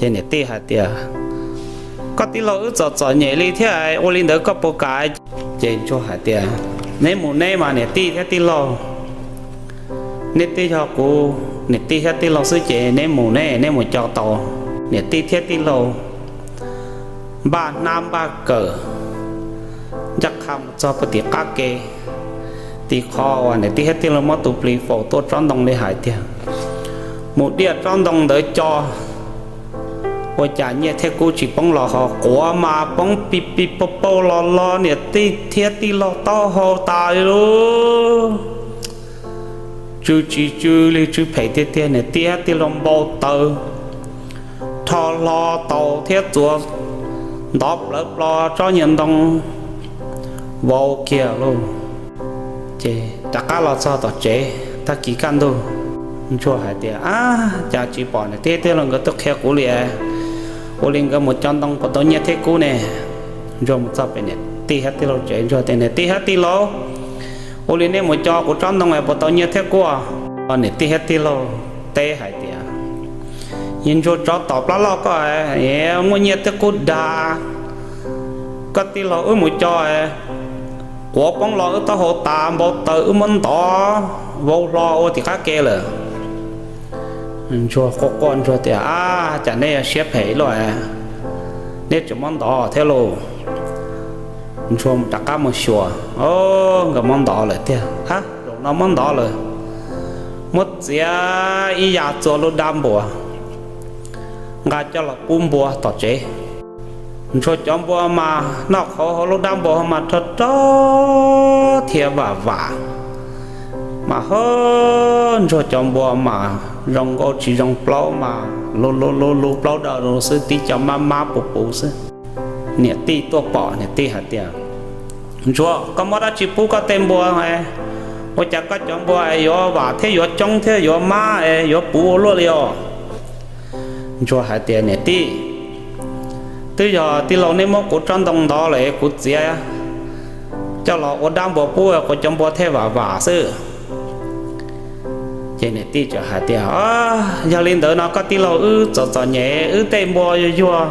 Ces niam tij hais tias, koj tij laug wb txom txom nyem li thiab, ua li ntawd koj puas kam? Ces Ntsuag hais tias, neb mus neb mas niam tij thiab tij laug, neb twb yog kuv niam tij thiab tij laug xwb ces neb mus ne, neb mus co tau niam tij thiab tij laug npaj hnab npaj kawm, ncaj qha mus txog puag tim qab ke, tim qhov uas niam tij thiab tij laug muab tus plis faus tuaj tsob ntoo li hais tiag, mus diaj tsob ntoo ntawd co, ua cas nyiaj thiab kub tsis poob los ho quav mas poob pis pis pau pau los los niam tij thiab tij laug taub hau tas li lub. Tsw tsis tsw li, tsw phem tiag tiag, niam tij thiab tij laug npau taws, rho hlo taus thiab txuas ntov plawv plo tsob nyuag ntoo vau kiag lauj. Ces rov qab los txog tom tsev tag kis kaj ntug, Ntsuag hais tias, ab, cas tsis pom niam tij thiab tij laug nkawd tuaj qhia kuv li, ua li nkawd mus co ntoo puas tau nyiaj thiab kub ne? Ntsuag mus txog pem niam tij thiab tij laug tsev, Ntsuag tias, niam tij thiab tij laug, ua li nej mus co kuv tsob ntoo es puas tau nyiaj thiab kub? Niam tij thiab tij laug teb hais tias, yog Ntsuag tsov tom plab loj koj, muaj nyiaj thiab kub dag, koj tij laug wb mus co, quav poob los wb taub hau tas npau taws, wb muab ntov vau hlo ua tim qab ke lawm. Ntsuag quaj quaj, Ntsuag tias, ab, cas neb yog siab phem ib luaj, neb tseem muab ntov thiab lauj. Ntsuag rov qab mus xyuas, o, nkawd muab ntov lawm tiag. Ab, zaum no muab ntov lawm, muab txiav ib yam txua lub dab npua nqa coj los pub npua tom tsev. Ntsuag cov npua mas noj qhauv hauv lub dab npua mas rog rog thiab vam vam, mas ho Ntsuag cov npua mas zoo nkauj tsis zoo plaub mas lub lub lub lub plaub daw xwb, tib co mab mab puv puv xwb. Niam tij tuaj pom, niam tij hais tias, Ntsuag, koj muab dab tsi pub koj tej npua, ua cas koj cov npua yuav vam thiab yuav coob thiab yuav mab es yuav puv ua luaj li os? Ntsuag hais tias, niam tij, twb yog tij laug neb muab kuv tsob ntoo ntov lawm, kuv txiav coj los ua dab npua pub, kuv cov npua thiaj vam vam xwb. Ces niam tij txawm hais tias, yog li ntawd no koj tij laug wb txom txom nyem, wb tej npua yuag yuag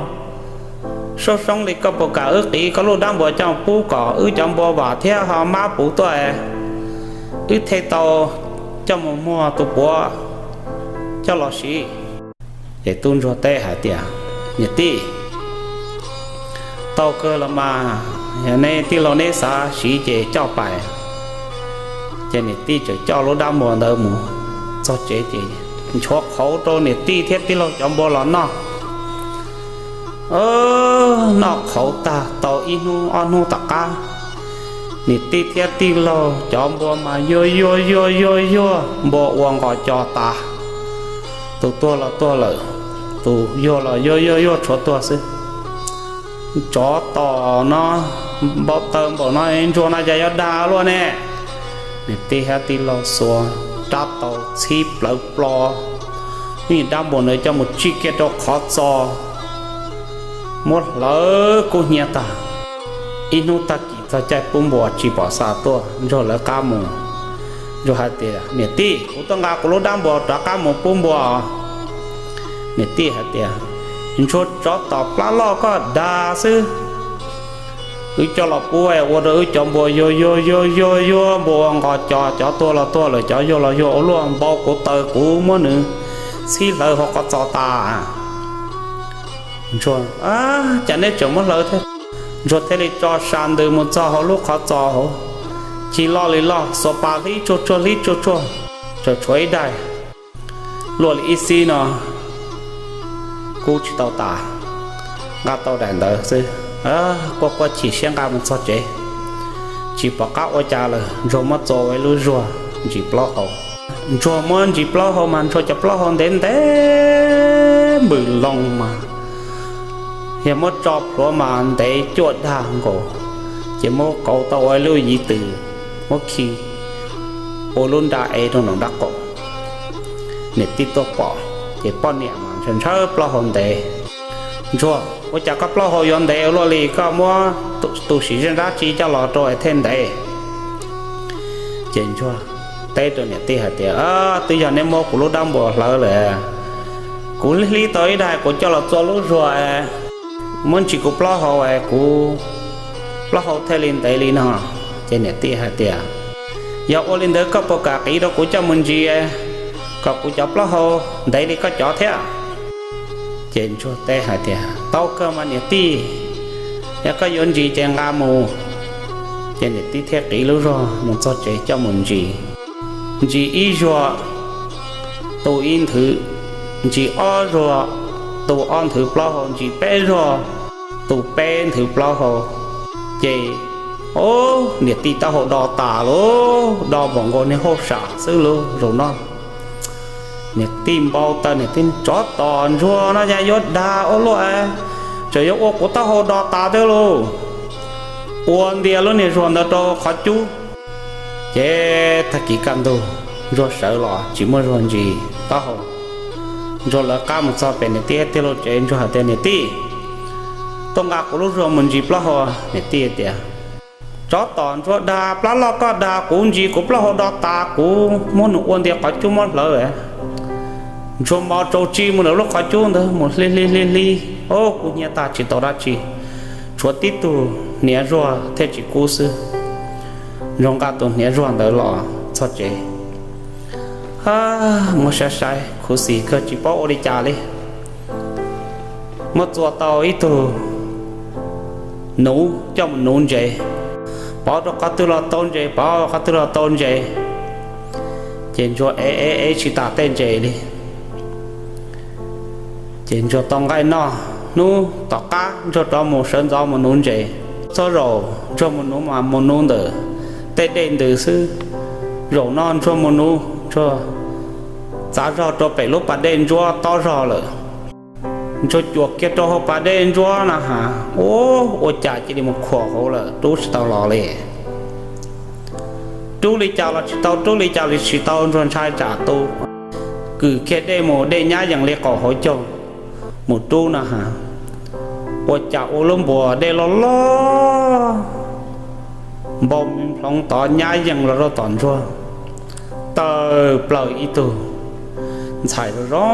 soob soob li, koj puas kam wb qiv koj lub dab npua coj pub kom wb cov npua vam thiab ho mab puv tuaj, wb thiaj tau coj mus muag tus puav coj los siv? Ces tub ntsuag teb hais tias, niam tij, tau kawg los mas, yog nej tij laug neb xav siv ces coj pais. Ces niam tij txawm coj lub dab npua ntawd mus txog tsev ces nchuav qhauv rau niam tij thiab tij laug cov npua los noj. Noj qhauv tag tau ib hnub ob hnub tom qab, niam tij thiab tij laug cov npua mas yuag yuag yuag yuag yuag, npua ua nqos co tas, tus tuag los tuag lawm, tus yuag los yuag yuag yuag tshuav tuag xwb. Tsov tom no npau taws npaum no, ntsuag no cas yuav dag luaj ne? Niam tij thiab tij laug xuas rab taus txhib plawv plo lub dab npua ntawd coj mus tsij kiag rau qhov txos, muab hlawv kub hnyiab tag. Ib hnub tag kis txog caij pub npua tsis pom xa tuaj, ntsuag lawv qab mus. Ntsuag hais tias, niam tij, kuv tuaj nqa kuv lub dab npua rov qab mus pub npua. Niam tij hais tias, ntsuag tsov tom plab loj koj dag xwb, wb coj los pub ua rau wb cov npua yuag yuag yuag yuag yuag, npua ua nqos co, cov tuag los tuag lawm, cov yuag los yuag ua luaj, npau kuv taws kuv muab nws txhib hlawv hauv qhov txos tas. Ntsuag, cas neb tseem muab hlawv thiab? Ntsuag thiaj li tso sa ntws mus txog hauv lub qhov txos hauv, cig loj li loj, xuas pas hlib tsuag tsuag hlib tsuag tsuag, tseem tshuav ib daim luaj li ib xib no, kub tsis tau tas, nqa tau daim ntawd xwb. Quaj quaj chim siab nqa mus txog tsev, tsis pom qab ua cas lawm, ntsuag muab txua ua ib lub zuag ntsis plaub hau. Ntsuag muab ntsis plaub hau mas ntsuag cov plaub hau ntev ntev npws loo mas yog muab tso plhuav mas ntev cuaj dag nkaus, ces muab kauv tau ua ib lub yiv tws, muab khi ua lub nra ev rau nraum nraub qaum. Niam tij tuaj pom, ces poj niam mas ntshaw ntshaw plaub hau ntev. Ntsuag, ua cas koj plaub hau yuav ntev ua luaj li, koj muab tus sim zej dab tsi coj los rau es thiaj ntev? Ces ntsuag teb rau niam tij hais tias, twb yog neb muab kuv lub dab npua hlawv lawm, Kuv hlib tau ib daim kuv coj los txua lub zuag, muab ntsis kuv plaub hau es kuv plaub hau thiaj li ntev li no. Ces niam tij hais tias, yog ua li ntawd koj puas kam qiv rau kuv coj mus ntsis kom kuv cov plaub hau ntev li koj cov thiab? Ces ntsuag teb hais tias, tau kawg mas niam tij, yog koj yuav ntsis ces nqa mus. Ces niam tij thiaj qiv lub zuag mus txog tsev coj mus ntsis. Ntsis ib zuag tu ib nthwv, ntsis ob zuag tu ob nthwv plaub hau, ntsis peb zuag tu peb nthwv plaub hau. Ces, o, niam tij taub hau do tas lauj, do npaum nkaus niag hauj sam xwb lauj zaum no. Niam tij npau taws, niam tij, tsov tom ntsuag no yog yuav dag ua luaj, tseem yuav ua kuv taub hau do tas thiab lauj. Ua ntias lub niag zuag ntawd rau qhov cub. Ces tag kis kaj ntug, ntsuag sawv los tsis muaj zuag ntsis taub hau. Ntsuag lawv qab mus txog pem niam tij tiag lub tsev, ntsuag hais tias, niam tij, tuaj nqa kuv lub zuag mus ntsis plaub hau. Niam tij tias, tsov tom ntsuag dag, plab loj koj dag, kuv ntsis kuv plaub hau do tas, kuv muab nws ua ntias qhov cub muab hlawv. Ntsuag npau tsau tsi mus ntawm lub qhov cub ntawd mus hli hli hli hli, o, kub hnyiab tag tsis tau dab tsi, tshuav tib tug hniav zuag thiaj tsis kub xwb. Ntsuag nqa tus hniav zuag ntawd los txog tsev, muab saib saib khuv xim kawg tsis paub ua li cas li. Muab txua tau ib tug nuv coj mus nuv ntses, pov rau qhov twg los tau ntses, pov qhov twg los tau ntses. Ces ntsuag ev ev ev tsis tas tej ntses li. Ces ntsuag tau nqaij noj, hnub tom qab ntsuag rov mus sawv ntxov mus nuv ntses. Txog zaum ntsuag mus nuv mas mus nuv ntawm tej dej ntws xwb. Zaum no ntsuag mus nuv, ntsuag txav zog rau pem lub pas dej ntsuab tob zog lawm. Ntsuag cuam kiag rau hauv pas dej ntsuab na has, ua, ua cas cia li mus khuam hauv lawm, rub tsis tau los li. Rub li cas los tsis tau, rub li cas los tsis tau, ntsuag ntshai tsam tus kwm kiag dej mus dej nyab yees li qaum hauv caug mus rub na has. Ua cas ua lub npuas dej loj loj npau nploov tod nyab yees los rau tom ntsuag, tawm plaws ib tug ntxhais zoo zoo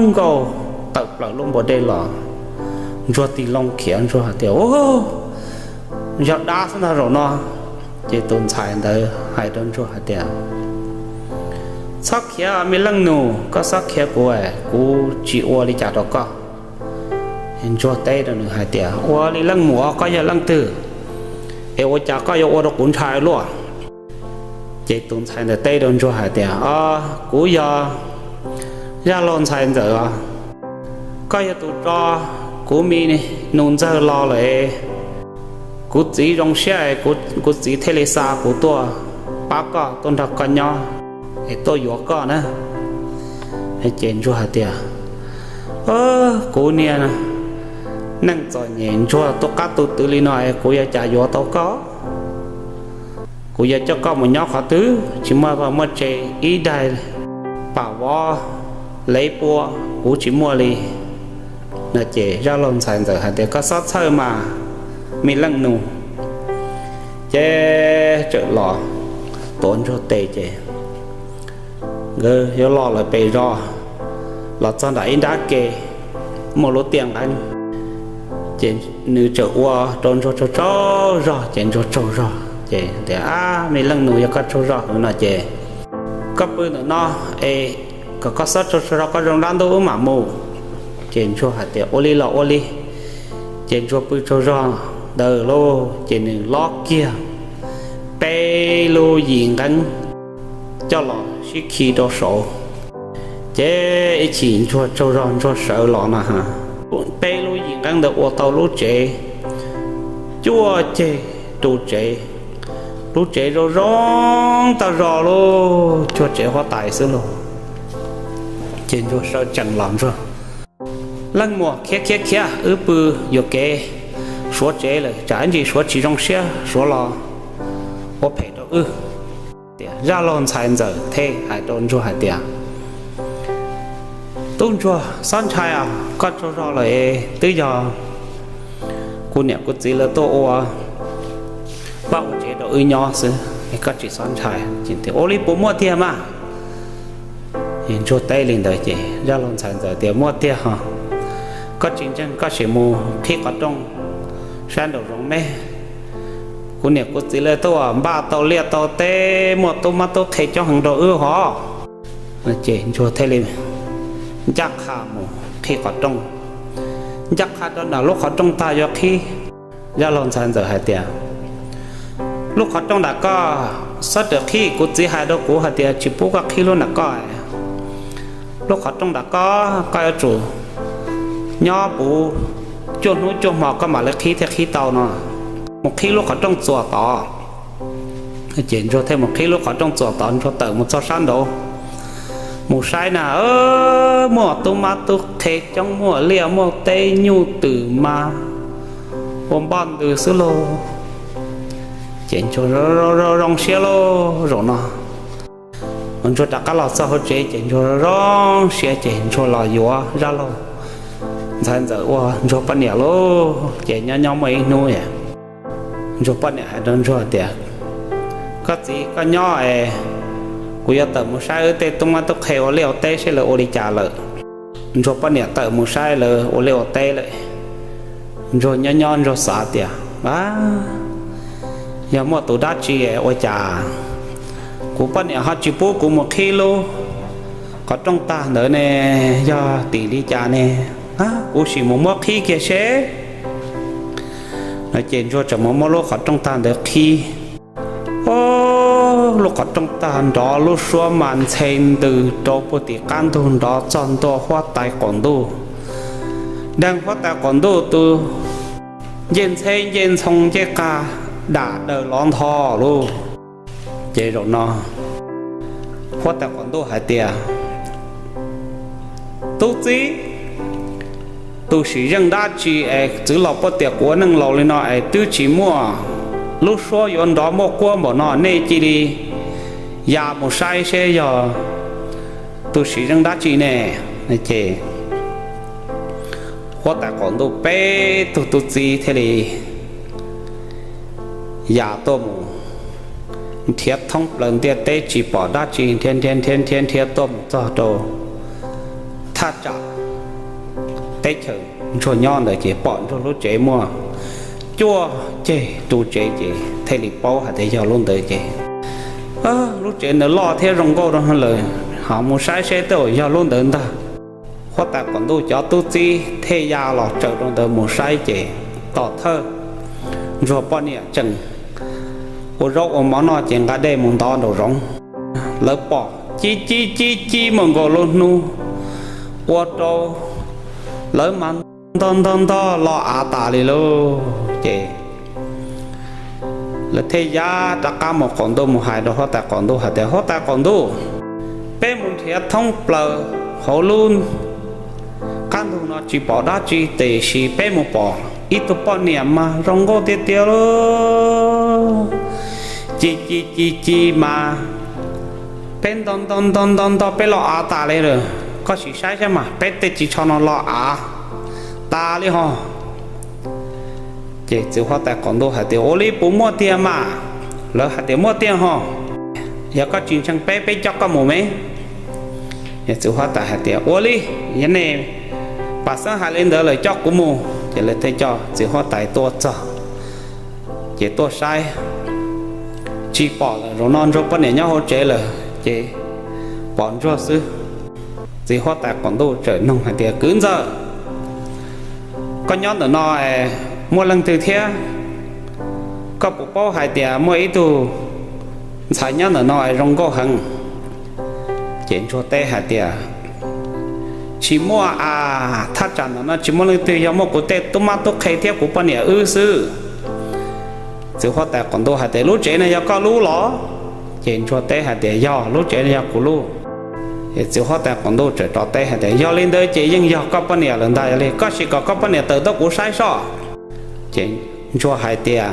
nkauj tawm plaws lub npuas dej los. Ntsuag tig loo khiav, ntsuag hais tias, u, yog dab xwb ntag zaum no. Ces tus ntxhais ntawd hais rau ntsuag hais tias, txhob khiav me leej nus, koj txhob khiav kuv, kuv tsis ua li cas rau koj. Ntsuag teb rau nws hais tias, ua li leej muam, koj yog leej twg es ua cas koj yuav ua rau kuv ntshai luaj? Ces tus ntxhais ntawd teb rau ntsuag hais tias, o, kuv yog zaj laug ntxhais ntxawm os. Koj yog tus tso kuv me nus ntxawg los lawm, kuv txiv zoo siab, kuv txiv thiaj li xa kuv tuaj pab koj, tuaj nrog koj nyob, es tuaj yuav koj na. Ces ntsuag hais tias, kuv niag neej txom nyem, ntsuag tu qab tu twv li no es kuv yuav cas yuav tau koj? Kuv yuav coj koj mus nyob qhov twg? Tsis muaj vaj muaj tse, ib daig pam vov lev pua kuv tsis muaj li. No ces zaj laug ntxhais ntxawm hais tias, koj txhob txhawj mas, me leej nus. Ces txawm los tuav ntsuag tes ces nkawd yuav los lawm pem zos, los txog nram ib nrab ke muaj lub tiaj nqeeb. Ces nws txawm ua rau ntsuag tsaug tsaug zog, ces ntsuag tsaug zog ces tias, ab, me leej nus, yog koj tsaug zog heev no ces koj pw ntawm no es kom koj txhob tsaug tsaug zog, koj zoo dab ntub wb mam mus. Ces ntsuag hais tias, ua li los ua li. Ces ntsuag pw tsaug zog ntawd lauj, ces nws lob kiag peb lub yim nqeeb coj los sib khi rau saud. Ces ib chim ntsuag tsaug zog ntsuag sawv los na has, peb lub yim nqeeb ntawd ua tau lub tsev cuaj ceg ru tsev, lub tsev zoo zoo tag zog lauj, cuag tsev huab tais xwb lauj. Ces ntsuag sawv tsees los ntsuag, leej muam, khiav khiav khiav, wb pw yuam kev suav tsev lawm, tsam ib ntsis suav tsis zoo siab, suav los ua phem rau wb. Tias zaj laug ntxhais ntxawm thiaj hais rau ntsuag hais tias, tub ntsuag, txhob ntshai os, koj tsaug zog lawm es twb yog kuv niam kuv txiv lawv tuaj ua vaj ua tsev rau wb nyob xwb, koj tsis txhob ntshai. Ua li puas muaj tiag mas? Ntsuag teb li ntawd ces zaj laug ntxhais ntxawm tias, Muaj tiag ho, koj tsis ntseeg koj sim mus qhib qhov rooj sab nraum zoov me. Kuv niam kuv txiv lawv tuaj npaj tau liaj tau teb, muaj tub mab tub qhe coob heev rau wb hov. Ces ntsuag thiaj li ncaj qha mus qhib qhov rooj. Ncaj qha rau nram lub qhov rooj tag yuav qhib, zaj laug ntxhais ntxawm hais tias, Lub qhov rooj nram koj, xob rawm qhib, kuv txiv hais rau kuv hais tias tsis pub koj qhib lub nram koj. Lub qhov rooj nram koj, koj yuav tsum nyob puv cuaj hnub cuaj hmo koj mam li qhib thiaj qhib tau no. Mus qhib lub qhov rooj txuas tod. Ces ntsuag thiaj mus qhib lub qhov rooj txuas tod, ntsuag tawm mus txog sab nraud mus saib na, muaj tub mab tub qhe coob, muaj liaj muaj teb, nyuj twm mas ua npoj ntws xwb lauj. Ces ntsuag zoo siab lauj zaum no. Ntsuag rov qab los txog hauv tsev ces ntsuag zoo siab ces ntsuag los yuav zaj laug ntxhais ntxawm ua ntsuag poj niam lauj. Ces nyob nyob muaj ib hnub, ntsuag poj niam hais rau ntsuag tias, Koj txiv, koj nyob es kuv yuav tawm mus saib wb tej tub mab tub qhe ua liaj ua teb seb lawv ua li cas lawm. Ntsuag poj niam tawm mus saib lawv ua liaj ua teb lawm. Ntsuag nyob nyob ntsuag xav tias, A, yog muaj tus dab tsi ua cas kuv poj niam ho tsis pub kuv mus qhib lub qhov rooj tag ntawd ne? Yog tim li cas ne? Kuv sim mus muab qhib kiag seb. No ces ntsuag txawm mus muab lub qhov rooj tag ntawd qhib. Lub qhov rooj tag nrov lub suab mas ntxhe ntws rau puag tim qab ntug nrov txog ntua huab tais qaum ntuj. Deeg huab tais qaum ntuj tus ncej ntxheb ncej ntxhoo ncej qag dam daws lov ntho lauj. Ces zaum no huab tais qaum ntuj hais tias, Tub txib, tus sim zeej dab tsi es txwv los puag tias kuv ua neej laus li no es twb tsis muaj lub suab yuav nrov muaj kuab npaum no, nej cia li ya mus saib seb yog tus sim zeej dab tsi ne? Ces huab tais qaum ntuj peb tug tub txib thiaj li ya tuaj mus nrhiav thoob plaws ntiaj teb tsis pom dab tsi, nrhiav nrhiav nrhiav nrhiav nrhiav tuaj mus txog rau thaj tsam teb chaws ntsuag nyob ntawd ces pom ntsuag lub tsev muaj cuaj ceg ru tsev ces thiaj li paub hais tias yog lub ntawd ces, Lub tsev ntawd loj thiab zoo nkauj rau lawm, ho mus saib seb tej zaum yog lub ntawd ntag. Huab tais qaum ntuj cov tub txib thiaj ya los tsaws rau ntawd mus saib ces tom thawj ntsuag poj niam tseem ua zaub ua mov noj ces nqa dej mus ntov nraum zoov. Lawv pom ci ci ci ci mus nkaus lub hnub, ua rau lawv mas ntog ntog ntog los av tas li lauj. Ces lawv thiaj ya rov qab mus qaum ntuj mus hais rau huab tais qaum ntuj hais tias, Huab tais qaum ntuj, peb mus nrhiav thoob plaws hauv lub qab ntug no tsis pom dab tsi, tiam sis peb mus pom ib tug poj niam mas zoo nkauj tiag tiag lauj. Ci ci ci ci mas peb ntog ntog ntog ntog ntog peb los av tas li lawm. Koj sim saib saib mas peb tej ris tsho no los av tas li ho. Ces txiv huab tais qaum ntuj hais tias, Ua li puas muaj tiag mas? Lawv hais tias, Muaj tiag ho. Yog koj tsis ntseeg peb, peb coj koj mus me. Txiv huab tais hais tias, Ua li, yog nej pam xeeb hais li ntawd lawm coj kuv mus. Ces lawv thiaj coj txiv huab tais tuaj txog, ces tuaj saib tsis pom lawm, zaum no ntsuag poj niam nyob hauv tsev lawm ces pom ntsuag xwb. Txiv huab tais qaum ntuj txawm nug hais tias, Kwv ntxawm, koj nyob ntawm no muaj leej twg thiab? Koj puas paub hais tias muaj ib tug ntxhais nyob ntawm no zoo nkauj heev? Ces ntsuag teb hais tias, Tsis muaj a, thaj tsam ntawm no tsis muaj leej twg, yog muaj kuv tej tub mab tub qhe thiab kuv poj niam wb xwb. Txiv huab tais qaum ntuj hais tias, Lub tsev no yog koj lub los? Ces ntsuag teb hais tias, Yog, lub tsev no yog kuv lub. Txiv huab tais qaum ntuj txawm rov teb hais tias, Yog li ntawd ces yeej yog koj poj niam lawm ntag, yog li koj sim kom koj poj niam tawm tuaj kuv saib soj. Ces ntsuag hais tias,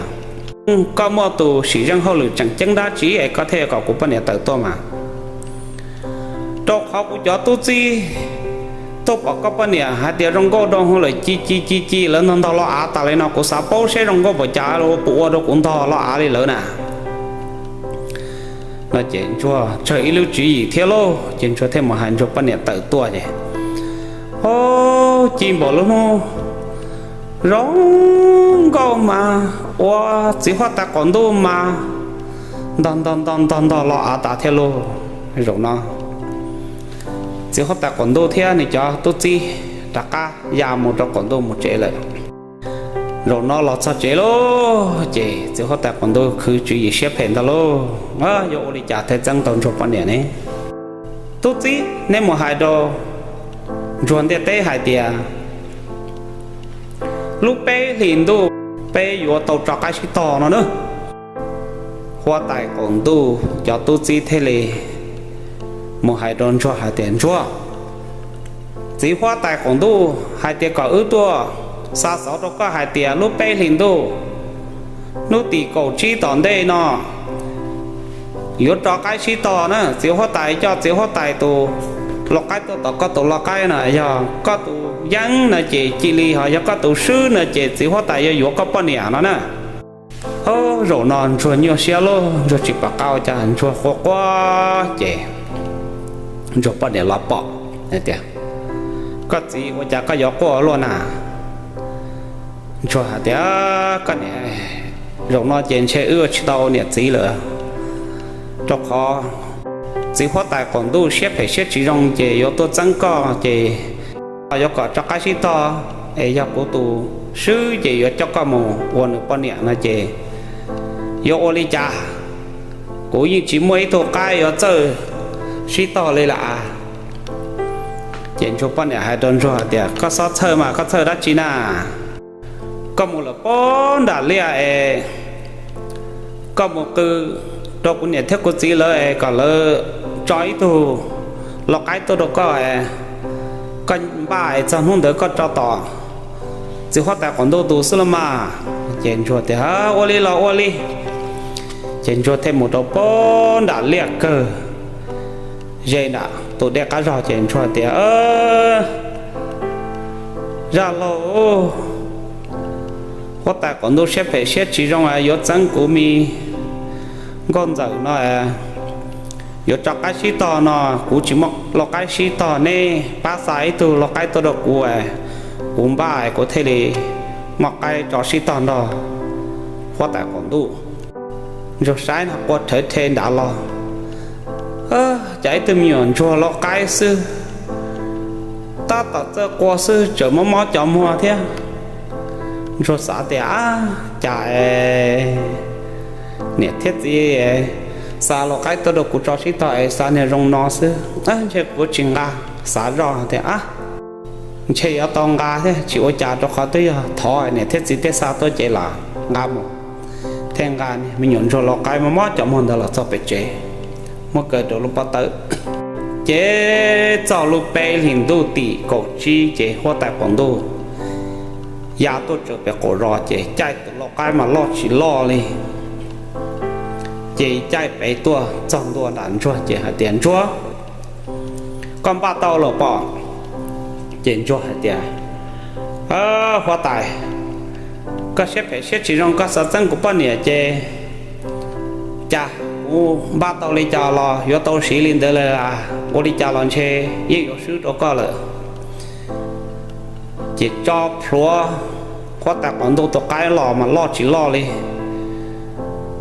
Koj muaj tus sim zeej hauj lwm tseem ceeb dab tsi es koj thiaj kom kuv poj niam tawm tuaj mas? Rau qhov kuv cov tub txib tuaj pom koj poj niam hais tias zoo nkauj rau hauv lawm ci ci ci ci, lawv ntog ntog los av tas li no, kuv xav paub seb zoo nkauj npaum cas puas ua rau kuv ntog los av li lawv na. No ces Ntsuag tsawg ib lub tswv yim thiab lauj, ces Ntsuag thiaj mus hais Ntsuag poj niam tawm tuaj ces, o, ci npaum lub hnub zoo nkauj mas ua txiv huab tais qaum ntuj mas ntog ntog ntog ntog ntog los av tas thiab lauj. Zaum no txiv huab tais qaum ntuj thiab nws cov tub txib rov qab ya mus rau qaum ntuj mus tsev lawm. Zaum no los txog tsev lauj, ces txiv huab tais qaum ntuj khwv tswv yim siab phem ntag lauj, yuav ua li cas thiaj txeeb tau Ntsuag poj niam ne? Tub txib, neb mus hais rau Ntsuag ntiaj teb hais tias lub peb hlis ntuj peb yuav tau tso qaib sib tog no na. Huab tais qaum ntuj cov tub txib thiaj li mus hais rau Ntsuag hais tias, Ntsuag, txiv huab tais qaum ntuj hais tias kom wb tuaj xa xov rau koj hais tias lub peb hlis ntuj hnub tim kaum tsib tom ntej no yuav tso qaib sib tog na. Txiv huab tais coj txiv huab tais tus lau qaib tuaj tom koj tus lau qaib no, yog koj tus yeeb no ces cia li, ho yog koj tus swb no ces txiv huab tais yuav yuav koj poj niam no na. Zaum no Ntsuag nyuaj siab lauj, Ntsuag tsis pom qab ua cas, Ntsuag quaj quaj ces Ntsuag poj niam los pom tias, Koj txiv, ua cas koj yuav quaj luaj na? Ntsuag hais tias, Koj niam, zaum no ces ntshe wb ua tsis tau niam txiv lawm, rau qhov txiv huab tais qaum ntuj siab phem siab tsis zoo ces yuav tuaj txeeb koj ces yuav kom tso qaib sib tog, es yog kuv tus swb ces yuav coj koj mus ua nws poj niam no ces yuav ua li cas? Kuv yeej tsis muaj ib tug qaib yuav txawj sib tog li lawm. Ces Ntsuag poj niam hais rau Ntsuag hais tias, Koj txhob txhawj mas, koj txhawj dab tsi na? Koj mus lawm pem nram liaj es koj mus qw rau kuv niam thiab kuv txiv lawv es kom lawv tso ib tug lau qaib tuaj rau koj, koj npaj es txog hnub ntawd koj tso tom txiv huab tais qaum ntuj tus xwb los mas. Ces Ntsuag tias, Ua li los ua li. Ces Ntsuag thiaj mus rau pem nram liaj kawg ze nram tus dej qab zog ces Ntsuag tias, Zaj laug, huab tais qaum ntuj siab phem siab tsis zoo es yuav txeeb kuv me nkauj ntxawm no, yuav tso qaib sib tog no, kuv tsis muaj lau qaib sib tog, neb pab xa ib tug lau qaib tuaj rau kuv, kuv npaj kuv thiaj li muaj qaib tso sib tog nrog huab tais qaum ntuj. Ntsuag saib no qua rhawv rhe nrad los, cas ib tug me nyuam ntsuag lau qaib xwb, tab tom txawj qua xwb tseem mob mob cov muag thiab. Ntsuag xav tias, Ab, cas niam thiab txiv xa lau qaib tuaj rau kuv tso sib tog es xa niag zoo no xwb, ntshe kuv tsis nqa. Xav zoj tias, Ab, ntshe yuav tau nqa thiab, tsis ua cas, rau qhov twb yog thov niam thiab txiv tej xa tuaj ces lam nqa mus. Thiaj nqa me nyuam ntsuag lau qaib mob mob cov muag ntawd los txog pem tsev, muab kaw rau lub pob tawb. Ces txog lub peb hlis ntuj tim kaum tsib ces huab tais qaum ntuj ya tuaj tsaws pem qaum zos ces caij tus lau qaib mas loj tsis loj li. Ces caij pem tuaj txog ntua nram ntsuag ces hais tias, Ntsuag, koj npaj tau lawm pob? Ces ntsuag hais tias, Huab tais, koj siab phem siab tsis zoo, koj xav txeeb kuv poj niam ces cas kuv npaj tau li cas los yuav tau siv li ntawd lawm, ua li cas los ntshe yeej yuav swb rau koj lawm. Ces tso plhuav huab tais qaum ntuj tus qaib los mas loj tsis loj li,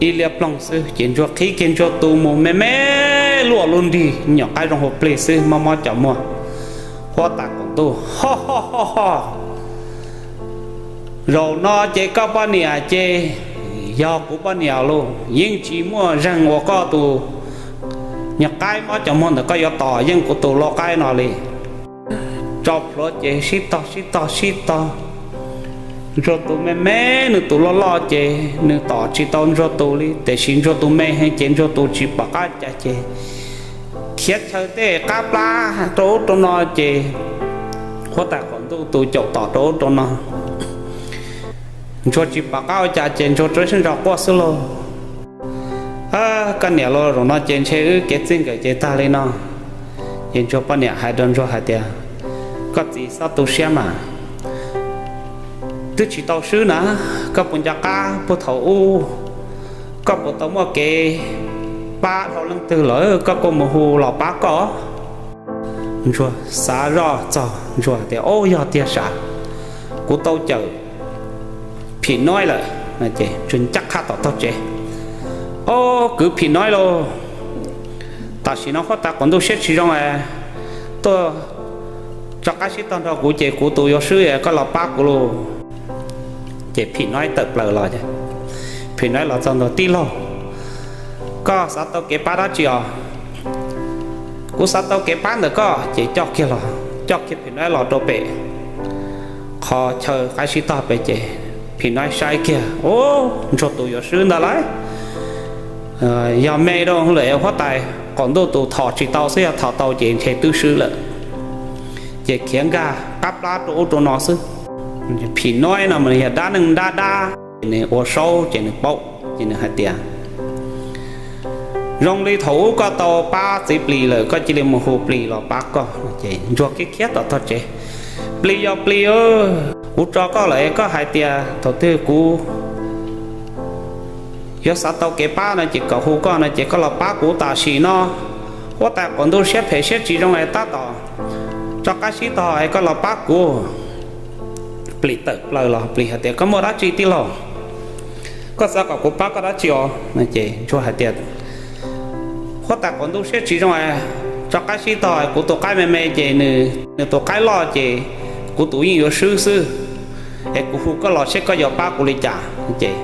ib liab ploog xwb ces ntsuag qhib kiag ntsuag tus mus me me luaj lub nrig, nyuam qaib zoo hauv plig xwb, mob mob cov muag. Huab tais qaum ntuj, Ho ho ho ho, zaum no ces koj poj niam ces yog kuv poj niam lauj, yeej tsis muaj zeeg uas koj tus nyuag qaib mob cov muag ntawm koj yuav tom yeej kuv tus lau qaib no li. Tso plhuav ces sib tog sib tog sib tog, ntsuag tus me me, nws tus loj loj ces nws tom tsis tau ntsuag tus li, tiam sis ntsuag tus me heev ces ntsuag tus tsis pom qab cas ces khiav chaw tej qab plab rau ub rau no ces huab tais qaum ntuj tus caum tom rau ub rau no. Ntsuag tsis pom qab ua cas ces ntsuag rau siab ntso quaj xwb lauj. Koj niam lauj, zaum no ces ntshe wb kev txij nkawm ces tag li no. Ces ntsuag poj niam hais rau ntsuag hais tias, Koj txiv, txhob tu siab mas, twb tsis tau swb na, koj puas nco qab puag thaum ub, koj puas tau muaj kev pab dhau leej twg lawm, koj kuj mus hu los pab koj. Ntsuag xav zoj txog, Ntsuag tias, Ob, yog tiag sav, kuv tau cawm Phim Noib lawm. Ntsuag ncaj qha tom tog tsev, Ob, kwv Phim Noib lauj, tam sim no huab tais qaum ntuj siab tsis zoo es tuaj tso qaib sib tog nrog kuv, ces kuv tus yuav swb es koj los pab kuv lauj. Ces Phim Noib tawm plaws los. Phim Noib los txog ntua, Tij laug, koj xav tau kev pab dab tsi os? Kuv xav tau kev pab ntawm koj. Ces coj kiag los, coj kiag Phim Noib los rau pem qhov chaw qaib sib tog pem ces Phim Noib saib kiag, Ub, Ntsuag tus yuav swb ntag lauj. Yog me rau lawm huab tais qaum ntuj tus thom tsis tau xwb, yog thom tau ces ntshe twb swb lawm. Ces khiav nkag qab plab rau ub rau no xwb. Phim Noib no mas yog dab neeg dab dab, ces nws ua saub ces nws paub, ces nws hais tias, Zoo li thaum ub koj tau pab txiv plis lawm, koj cia li mus hu plis los pab koj. Ces Ntsuag khiav khiav tom tog tsev, Plis yog plis, kuv tso koj lawm, koj hais tias thaum twg kuv yuav xav tau kev pab no ces kom hu koj no ces koj los pab kuv tam sim no. Huab tais qaum ntuj siab phem siab tsis zoo es tab tom tso qaib sib tog es koj los pab kuv. Plis tawm plaws los, plis hais tias, Koj muaj dab tsi tij laug? Koj xav kom kuv pab koj dab tsi os? Ces Ntsuag hais tias, Huab tais qaum ntuj siab tsis zoo es tso qaib sib tog, kuv tus qaib me me ces nws tus qaib loj ces kuv tus yeej yuav swb xwb, es kuv hu koj los seb koj yuav pab kuv li cas. Ces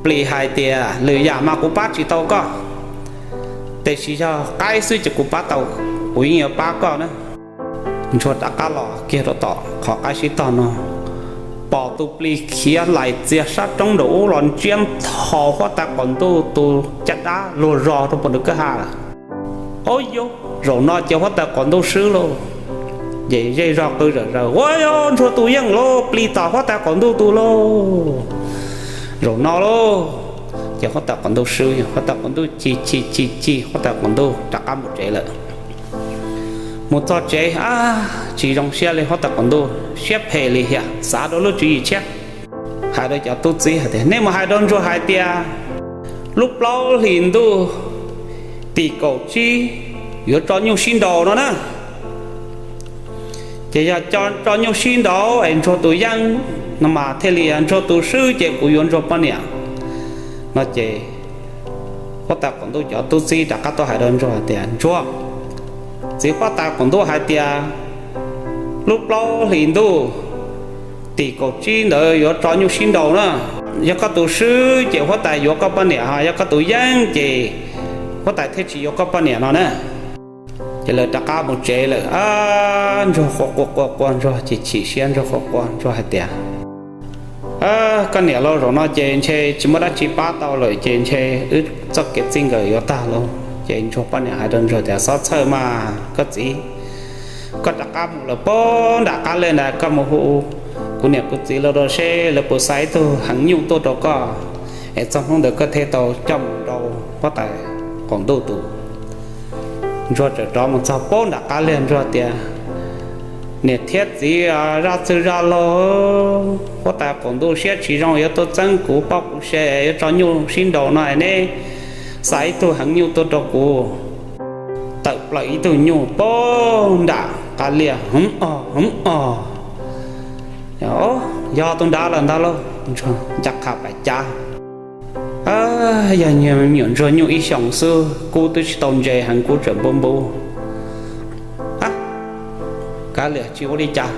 plis hais tias, Lwm yam mas kuv pab tsis tau koj, tiam sis yog qaib xwb ces kuv pab tau, kuv yeej yuav pab koj na. Ntsuag rov qab los kiag rau tom qhov qaib sib tog no, pom tus plis khiav lais txias sab roob nraum ub los ntsiab ntho huab tais qaum ntuj tus caj dab luag zog rau puag nws kwj ha lawm. Ob, yog zaum no ces huab tais qaum ntuj swb lauj. Ces zej zog qw zom zaws, Ua, Ntsuag tus yeej lauj, plis tom huab tais qaum ntuj tus lauj. Zaum no lauj, ces huab tais qaum ntuj swb, huab tais qaum ntuj chim chim chim chim, huab tais qaum ntuj rov qab mus tsev lawm. Mus txog tsev, tsis zoo siab li, huab tais qaum ntuj siab phem li thiab, xav rau lub tswv yim tshiab, hais rau cov tub txib hais tias, Nej mus hais rau Ntsuag hais tias lub plaub hlis ntuj tim kaum tsib yuav tso nyuj sib nraus no na. Ces yog tso nyuj sib nraus es Ntsuag tus yeej no mas thiaj li, Ntsuag tus swb ces kuv yuav Ntsuag poj niam no. Ces huab tais qaum ntuj cov tub txib rov qab tuaj hais rau Ntsuag tias, Ntsuag, txiv huab tais qaum ntuj hais tias lub plaub hlis ntuj tim kaum tsib ntawd yuav tso nyuj sib nraus na. Yog koj tus swb ces huab tais yuav koj poj niam, yog koj tus yeej ces huab tais thiaj tsis yuav koj poj niam no na. Ces lawv rov qab mus tsev lawm. Ntsuag quaj quaj quaj quaj, Ntsuag chim chim siab, Ntsuag quaj quaj, Ntsuag hais tias, Koj niam lauj, zaum no ces ntshe tsis muaj dab tsi pab tau lawm, ces ntshe wb txoj kev txij nkawm yuav tag lauj. Ces Ntsuag poj niam hais rau Ntsuag tias, Txhob txhawj mas koj txiv, koj rov qab mus lawm puag nram qab liaj ntawd, koj mus hu kuv niam kuv txiv los rau seb lawv puas xa ib tug heev nyuj tuaj rau koj, es txog hnub ntawd koj thiaj tau coj mus rau huab tais qaum ntuj tus. Ntsuag txawm rov mus txog puag nram qab liaj, Ntsuag tias, Niam thiab txiv, zaj txwg zaj laug, huab tais qaum ntuj siab tsis zoo yuav tuaj txeeb kuv poj kuv sev, yuav tso nyuj sib nraus no es neb xa ib tug heev nyuj tuaj rau kuv. Tawm plaws ib tug nyuj puag nram qab liaj, heev os heev os. Yog tus nrad lawm ntag lauj, Ntsuag ncaj qha pais cav. Yog me nyuam ntsuag nyuj ib xyoos xwb, kub twb tsis tau ntse heev kub tseem npub npub. Kav liam tsis ua li cas,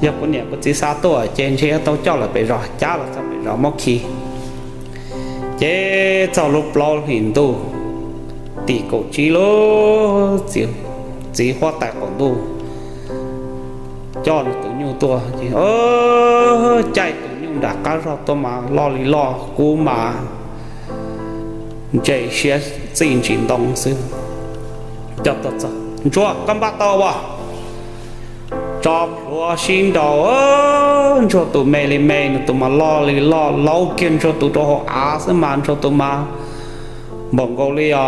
yog kuv niam kuv txiv xa tuaj ces ntshe yuav tau coj lawm pem zos, cab los txog pem zos muab khi. Ces txog lub plaub hlis ntuj tim kaum tsib lub, txiv huab tais qaum ntuj coj nws tus nyuj tuaj ces caij tus nyuj nram qab zog tuaj mas loj li loj, kub mas ntse siab txij ntsis ntoo xwb. Coj tuaj txog, Ntsuag, koj npaj tau as? Tso plhuav sib nraus. Ntsuag tus me li me, nws tus mas loj li loj, laub kiag Ntsuag tus rau hauv av xwb mas Ntsuag tus mas npaum nkaus li os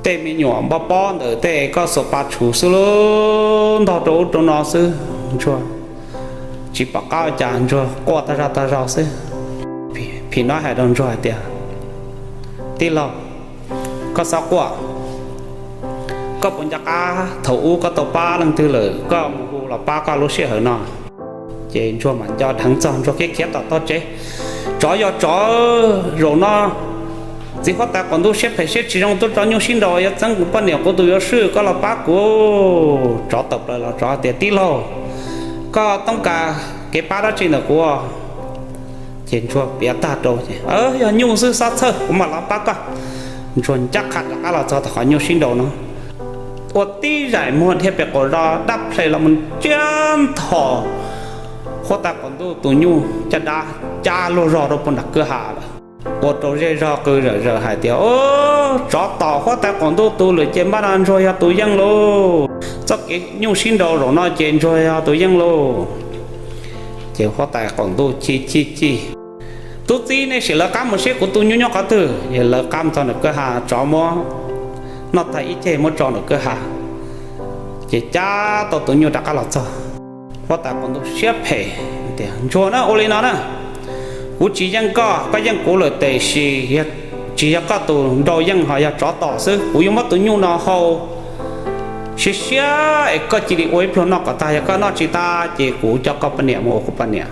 tej me nyuam npoj pob ntawm tej koj xuas pa tshum xwb lauj, ntog rau ub rau no xwb. Ntsuag tsis pom qab ua cas, Ntsuag quaj tag zog tag zog xwb. Phim Nob hais rau Ntsuag hais tias, Tij laug, Koj xob quaj, koj puas nco qab thaum ub koj tau pab leej twg lawm, koj mus hu los pab koj lub sij hawm no. Ces Ntsuag mam nco dheev txog, Ntsuag khiav khiav tom tog tsev. Tsov yog tsov, zaum no txiv huab tais qaum ntuj siab phem siab tsis zoo, tuaj tso nyuj sib nraus yuav txeeb kuv poj niam, kuv tus yuav swb, koj los pab kuv. Tsov tawm plaws los tsov tias, tij laug, koj toob kas kev pab dab tsi ntawm kuv? Ces Ntsuag piav tag rau, yog nyuj xwb xob txhawj, kuv mam los pab koj. Ntsuag ncaj qha rov qab los txog tom qhov nyuj sib nraus no, ua tib zaim muag dhia pem qaum zos dab ple los mus ntsia nthos huab tais qaum ntuj tus nyuj caj dab cab luag zog rau puag nram kwj ha lawm. Ua rau zej zog qw zawm zaws hais tias, tsov tom huab tais qaum ntuj tus lawm ces npaj no Ntsuag yog tus yeej lauj. Txoj kev nyuj sib nraus zaum no ces Ntsuag yog tus yeej lauj. Ces huab tais qaum ntuj chim chim chim, tub txib, nej sim lawv qab mus seb kuv tus nyuj nyob qhov twg. Ces lawv qab mus txog nram kwj ha, tsov muab noj tag ib ceg muab tso nram kwj ha, ces cab tau tus nyuj rov qab los txog. Huab tais qaum ntuj siab phem tias, Ntsuag na, ua li no na, kuv tsis yeej koj, koj yeej kuv lawm, tiam sis tsis yog koj tus nraug yeej, ho yog tsov tom xwb. Kuv yuav muab tus nyuj no hau siab siab es koj cia li ua ib pluag noj kom tag, yog koj noj tsis tag ces kuv coj koj poj niam mus ua kuv poj niam.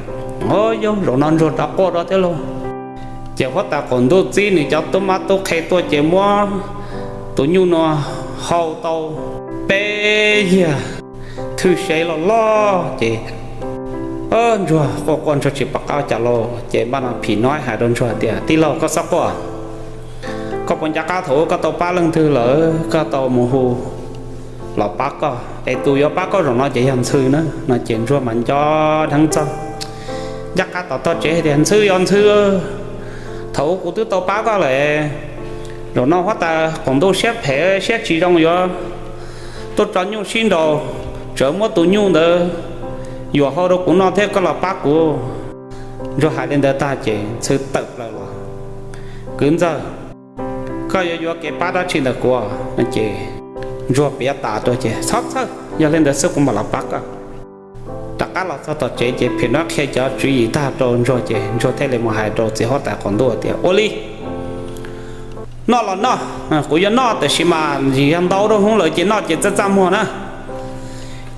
Yog zaum no Ntsuag rov quaj rau thiab lauj. Ces huab tais qaum ntuj txib nws cov tub mab tub qhe tuaj ces muab tus nyuj no hau tau peb yag thwj sev loj loj ces Ntsuag quaj quaj Ntsuag tsis pom qab cas lauj. Ces npaj no phim nob hais rau Ntsuag tias, tij laug, koj xob quaj, koj puas nco qab thaum ub koj tau pab leej twg lawm, koj tau mus hu los pab koj, es tus yuav pab koj zaum no ces yog Ntxhw na. No ces Ntsuag mas nco dheev txog, ncaj qha tom tog tsev tias, Ntxhw, yog Ntxhw, thaum ub kuv twb tau pab koj lawm. Zaum no huab tais qaum ntuj siab phem siab tsis zoo yuav tuaj tso nyuj sib nraus, tseem muab tus nyuj ntawd yuam hau rau kuv noj thiab, koj los pab kuv. Ntsuag hais li ntawd tag ces Ntxhw tawm plaws los, kwv ntxawg, koj yuav yuav kev pab dab tsi ntawm kuv? Ces Ntsuag piav tas rau ces, txhob txhawj, yog li ntawd xwb kuv mam los pab koj. Rov qab los txog tom tsev ces phim nob qhia cov tswv yim tag rau Ntsuag ces Ntsuag thiaj li mus hais rau txiv huab tais qaum ntuj tias, ua li, noj los noj, kuv yuav noj, tiam sis mas yog ntau rau hoob lawm ces noj ces txaj txaj muag na.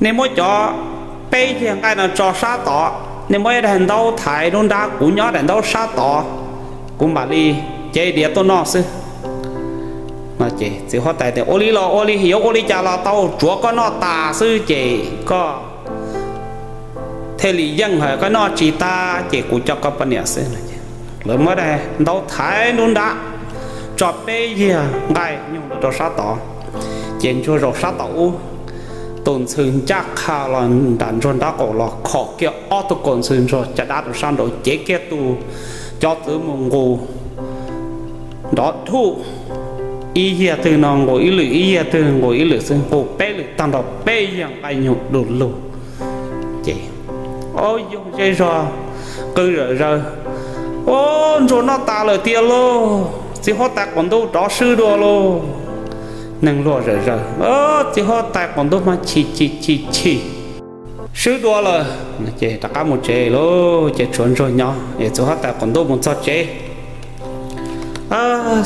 Nej muab cov peb yag nqaij no tso sab tod, nej muab ib daim ntaub thaiv nruab nrab, kuv nyob daim ntaub sab tod, kuv mam li cev diav tuaj noj xwb. Txiv huab tais tias, ua li los ua li, yuav ua li cas los tau, tsuav koj noj tas xwb ces koj thiaj li yeej, hos koj noj tsis tag ces kuv coj koj poj niam xwb. Lawv muab daim ntaub thaiv nruab nrab, tso peb yag nqaij nyoog rau sab tod, ces Ntsuag zaum sab tom ub, tus Ntxhw ncaj qha los nram Ntsuag nraub qaum los khom kiag ob tug kaus ntxhw Ntsuag caj dab rau sab nraud, cev kiag tus cov txwv mus nqus nrov dhuj, ib yag twg no nqus ib lwm, ib yag twg nqus ib lwm xwb, nqus peb lwm tag nrho peb yag nqaij nyoog du lug. Ces yog zej zog qw zawm zaws, ua, Ntsuag noj tas lawm tiag lauj, txiv huab tais qaum ntuj rov swb dua lauj. Neeg luag zawm zaws, txiv huab tais qaum ntuj mas chim chim chim chim, swb dua lawm. Ces rov qab mus tsev lauj, ces tshuav Ntsuag nyob es txiv huab tais qaum ntuj mus txog tsev,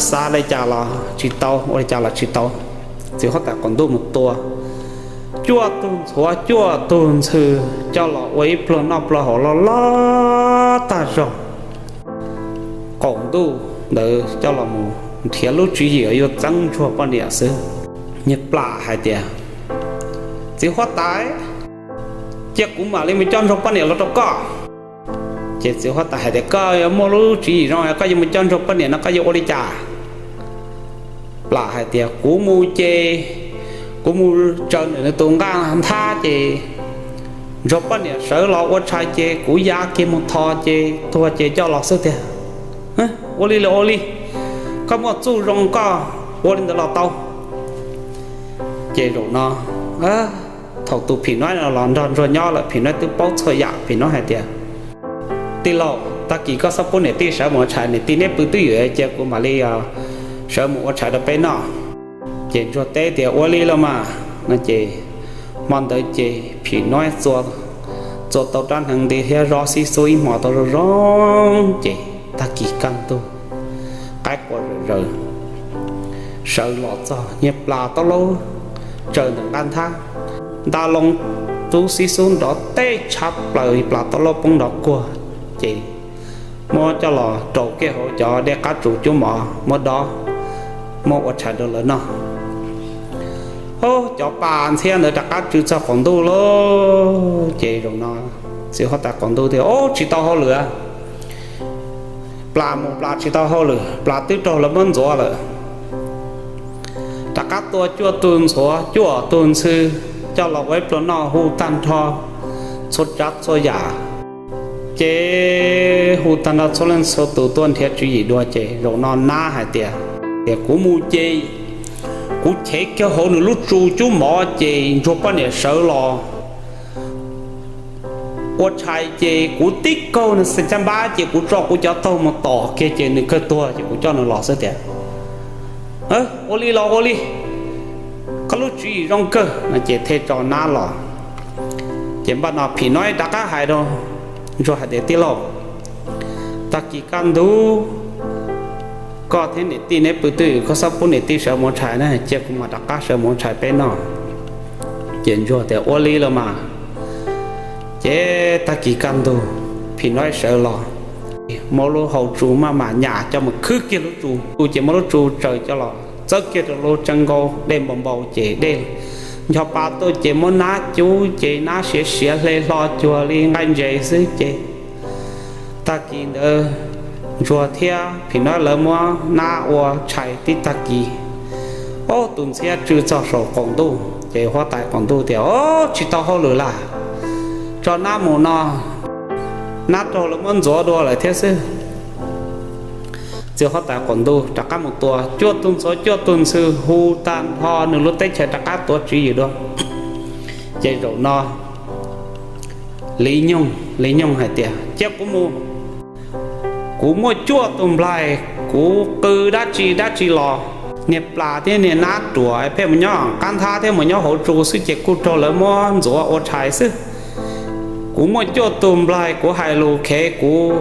xav li cas los tsis tau, ua li cas los tsis tau. Txiv huab tais qaum ntuj mus tua cuaj tug ntxhuav cuaj tug ntxhw coj los ua ib pluag noj pluag haus loj loj tag zog. Qaum ntuj ntawd coj los mus nrhiav lub tswv yim yuav txeeb Ntsuag poj niam xwb. Niag Plam hais tias, txiv huab tais, cia kuv mam li mus coj Ntsuag poj niam los rau koj. Ces txiv huab tais hais tias, koj yuav muaj lub tswv yim zoo, koj yuav mus coj Ntsuag poj niam no koj yuav ua li cas? Plam hais tias, kuv mus ces kuv mus tsaws nws tus nqaj nthab ces Ntsuag poj niam sawv los ua tshais ces kuv ya kiag mus tho ces tuag ces coj los xwb tiag. Ua li los ua li, koj muaj txuj zoo koj ua li ntawd los tau. Ces zaum no thaum tus phim nob no los nrog Ntsuag nyob lawm, phim nob twb paub txhua yam, phim nob hais tias, tij laug, tag kis koj txhob pub niam tij sawv mus ua tshais, niam tij neb pw twj ywm, cia kuv mam li sawv mus ua tshais rau peb noj. Ces Ntsuag teb tias, ua li los mas. No ces hmo ntawd ces phim nob txua tau rab hneev nti thiab zob xib xub ib hmo tau zoo zoo ces tag kis kaj ntug, qaib qua zawm zaws, sawv los txog niag plas taub laub tsaws ntawm qab nthab, nta loo tub xib xub nrov teb tshab plaws, plas taub laub poob nrov kuag, ces muab coj los rau kiag hauv cov dej qab tsuas cub mov muab dob, muab ua tshais rau lawv noj. Hub, cov pas ntxhiab ntawd rov qab tsw txog qaum ntuj lawm. Ces zaum no txiv huab tais qaum ntuj tias, Ub, tsis tau hauj lwm, plas mus plas tsis tau hauj lwm, plas twb raug lawv muab ntxuav lawm. Rov qab tua cuaj tug ntxhuav cuaj tug ntxhw coj los ua ib pluag noj hu tag nrho txhua tsav txhua yam. Ces hu tag nrho txhua leej txhua tus tuaj nrhiav tswv yim dua, ces zaum no nab hais tias, Tias kuv mus ces kuv chev kiag hauv nws lub tsu cub mov ces ntsuag poj niam sawv los ua tshais ces kuv tib kaug nws xeem caj npab ces kuv tso kuv cov taug mus tom kiag ces nws kawg tuag ces kuv coj nws los xwb tiag. Ua li los ua li, koj lub tswv yim zoo kawg no ces thiaj tso nab los. Ces npaj no phim no rov qab hais rau ntsuag hais tias, Tij laug, tag kis kaj ntug koj thiab niam tij neb pw twj ywm, koj txhob pub niam tij sawv mus ua tshais na, cia kuv mam rov qab sawv mus ua tshais peb noj. Ces ntsuag tias, Ua li los mas. Ces tag kis kaj ntug phim no sawv los, muab lub hau tsu maj mam nyas coj mus khwb kiag lub tsu, ces muab lub tsu tsaws coj los txawb kiag rau lub tseeb nkaus dej npau npau ces dej ncho pa tuaj ces muab nab cub ces nab siav siav hle hlo cuag li nqaij ntses xwb ces tag kis ntawd ntsuag thiab phim no lawv muab nab ua tshais tib tag kis. Ob tug ntxhiab tsw txog saum qaum ntuj ces huab tais qaum ntuj tias, Ob, tsis tau hauj lwm lawm, tso nab mus no, nab raug lawv muab ntxuav dua lawm thiab xwb. Txiv huab tais qaum ntuj rov qab mus tua cuaj tug ntxhuav cuaj tug ntxhw hu tag nrho nws lub teb chaws rov qab tuav tswv yim dua. Ces zaum no Li Nyoog, Li Nyoog hais tias, Cia kuv mus, kuv muaj cuaj tus nplaig, kuv qw dab tsi dab tsi los niag plas thiab niag nab ruam pheej mus nyob qab nthab thiab mus nyob hauv tsu xwb ces kuj raug lawv muab ntxuav ua tshais xwb. Kuv muaj cuaj tus nplaig, kuv hais lus khev, kuv,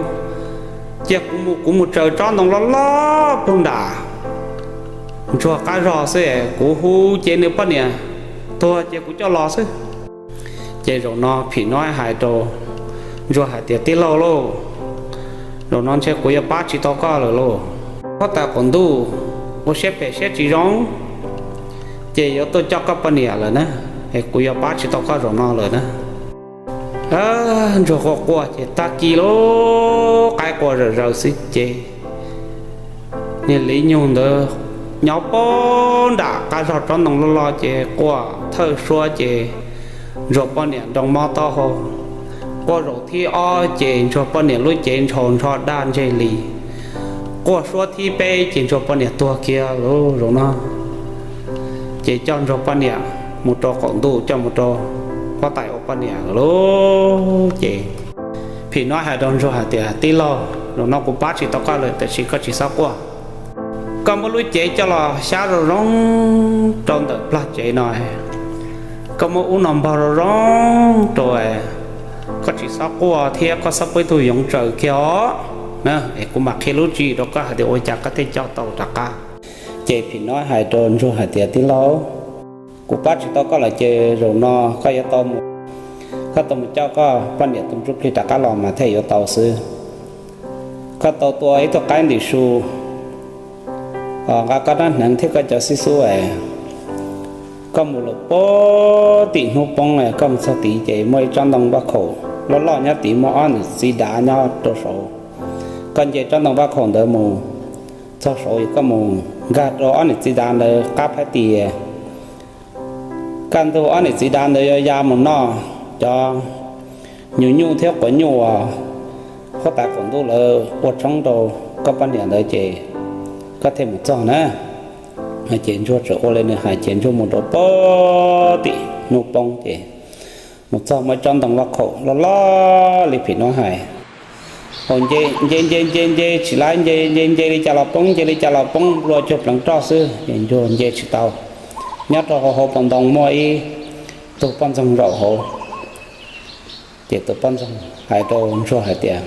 cia kuv mus, kuv mus tsaws tsob ntoo loj loj puag nram ntsuag qab zog xwb, kuv hu ces nws poj niam tuag ces kuv coj los xwb. Ces zaum no phim no hais rau ntsuag hais tias, Tij laug lauj, zaum no ntshe kuv yuav pab tsis tau koj lawm lauj. Huab tais qaum ntuj ua siab phem siab tsis zoo, ces yuav tuaj coj koj poj niam lawm na, es kuv yuav pab tsis tau koj zaum no lawm na. Ntsuag quaj quaj ces tag kis lub qaib qua zom zaws xwb ces niag Li Nyoog ntawd nyob puag nram qab zog tsob ntoo loj loj ces quaj thawj suab ces ntsuag poj niam nroo mob taub hau. Quaj zaum thib ob ces ntsuag poj niam lub cev ntshaus nrho daj ntseg li. Quaj suab thib peb ces ntsuag poj niam tuag kiag lawm zaum no. Ces coj ntsuag poj niam mus rau qaum ntuj, coj mus rau huab tais ua poj niam lawm lauj. Ces phim no hais rau ntsuag hais tias, Tij laug, zaum no kuv pab tsis tau koj lawm, tiam sis koj tsis txhob quaj. Koj muab lub cev coj los xyab zoo zoo rau ntawm plag tsev no, koj muab ub no npog zoo zoo rau, koj tsis txhob quaj thiab koj txhob pub ib tug yoov tsaws kiag os. Es kuv mam qhia lub tswv yim rau koj hais tias ua cas koj thiaj coj tau rov qab. Ces phim no hais rau ntsuag hais tias, Tij laug, kuv pab tsis tau koj lawm ces zaum no koj yuav tau mus, koj tau mus coj koj poj niam tus ntsuj plig rov qab los mas thiaj yuav tau xwb. Koj tau tua ib tug qaib ntim su nqa koj rab hneev thiab koj cov xib xub es koj mus lawm puag tim hnub poob, koj mus txog tid ces muaj ib tsob ntoo vaj khaum loj loj nyob tid, muaj ob niam txiv dav nyob rau saud. Koj nce tsob ntoo vaj khaum ntawd mus txog saud, koj mus nkag rau ob niam txiv dav ntawd qab phab tias, kaj ntug ob niam txiv dav ntawd yuav ya mus noj cov nyuj nyuj thiab quav nyuj uas huab tais qaum ntuj lawv ua tshoob rau koj poj niam ntawd ces koj thiaj mus txog na. Ces ntsuag txawm ua li nws hais ces ntsuag mus rau puag tim hnub poob ces mus txog muaj ib tsob ntoo vaj khaum loj loj li phim no hais. Nce nce nce nce tsis laib, nce nce nce li cas los poob, nce li cas los poob, nplua cuag pleev roj xwb es ntsuag nce tsis tau. Nyob rau hauv hauv paus ntoo muaj ib tug poj ntxoog zaum hauv. Ces tus poj ntxoog hais rau ntsuag hais tias,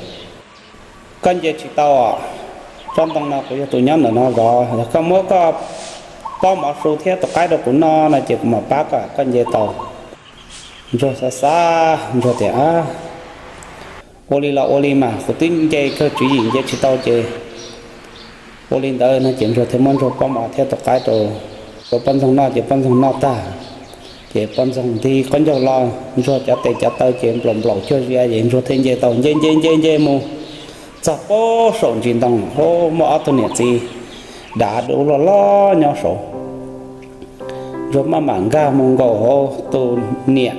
Koj nce tsis tau os, tsob ntoo no kuv yog tus nyob ntawm no zov, yog koj muab koj pob mov su thiab tus qaib rau kuv noj no ces kuv mam pab kom koj nce tau. Ntsuag xav xav, Ntsuag tias, Ua li los ua li mas, kuv twb nce kawg tswv yim nce tsis tau ces ua li ntawd no ces Ntsuag thiaj muab Ntsuag pob mov thiab tus qaib rau, rau poj ntxoog noj ces poj ntxoog noj tag, ces poj ntxoog nti qaub ncaug los Ntsuag cov tes cov taw ces nplaum nplaum cuag zia ces Ntsuag thiaj nce tau. Nce nce nce nce mus txog pem saum ntsis ntoo, muaj ob tug niam txiv dav dub loj loj nyob saud. Ntsuag maj mam nkag mus nkaum hauv tus niam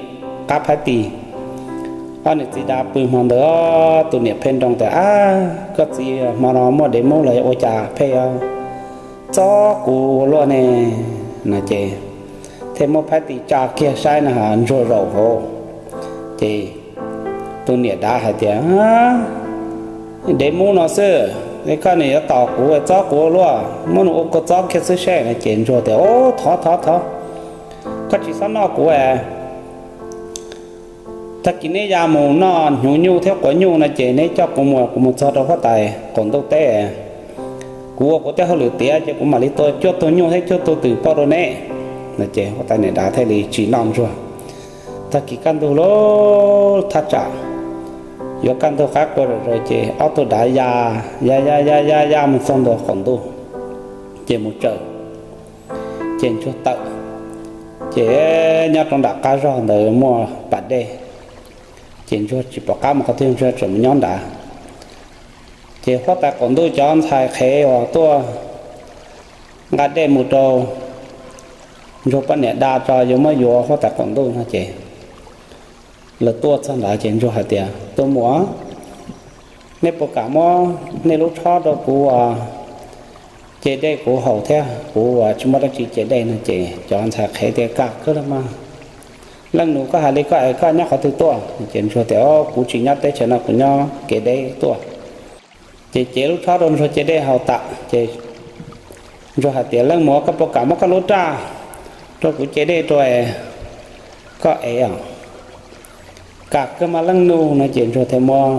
qab phab tis. Ob niam txiv dav pw hmo ntawd, tus niam pheej nroo tias, Ab, koj txiv, hmo no muaj dev mub los ua cas pheej txob kuv ua luaj ne? No ces thiaj muab phab tis tsa kiag saib no, Ntsuag zaum hauv. Ces tus niam dav hais tias, Dev mub no xwb, koj nim yuav tom kuv txob kuv ua luaj, muab nws ua kua txob kiag xwb seb. No ces Ntsuag tias, Ub, thov thov thov, koj tsis txhob noj kuv. Tag kis neb ya mus noj hnyuv nyuj thiab quav nyuj no ces neb coj kuv mus, kuv mus txog rau huab tais qaum ntuj teb, kuv ua kuv tej hauj lwm tiav ces kuv mam li tua cuaj tug nyuj thiab cuaj tug twm pauj rau neb. No ces huab tais niam dav thiaj li tsis noj Ntsuag. Tag kis kaj ntug lub thaj tsam yuav kaj ntug qab qua zom zaws ces ob tug dav ya ya ya ya ya ya mus txog ntua qaum ntuj ces mus tsaws, ces Ntsuag tawm. Ces nyob rau nram qab zog ntawd muaj pas dej, ces Ntsuag tsis pom qab mus qhov twg, Ntsuag tseem mus nyob nrad. Ces huab tais qaum ntuj cov ntxhais qhev uas tuaj nqa dej mus rau Ntsuag poj niam dav tso yuav muab yuav huab tais qaum ntuj no ces lawv tuaj txog ntawd ces Ntsuag hais tias, Tus muam, nej puas kam muab nej lub tshob rau kuv ua ce dej kuv haus thiab, kuv ua tsis muaj dab tsi ce dej? No ces cov ntxhais qhev tias, Kam kawg los mas, leej nus, koj hais li koj es koj nyob qhov twg tuaj? Ces Ntsuag tias, Kuv tsis nyob teb chaws no, kuv nyob kev deb tuaj. Ces cev lub tshob rau Ntsuag ce dej haus tas ces Ntsuag hais tias, Leej muam, koj puas kam muab koj lub raj rau kuv ce dej rau koj ev os? Kam kawg mas leej nus. No ces Ntsuag thiaj muab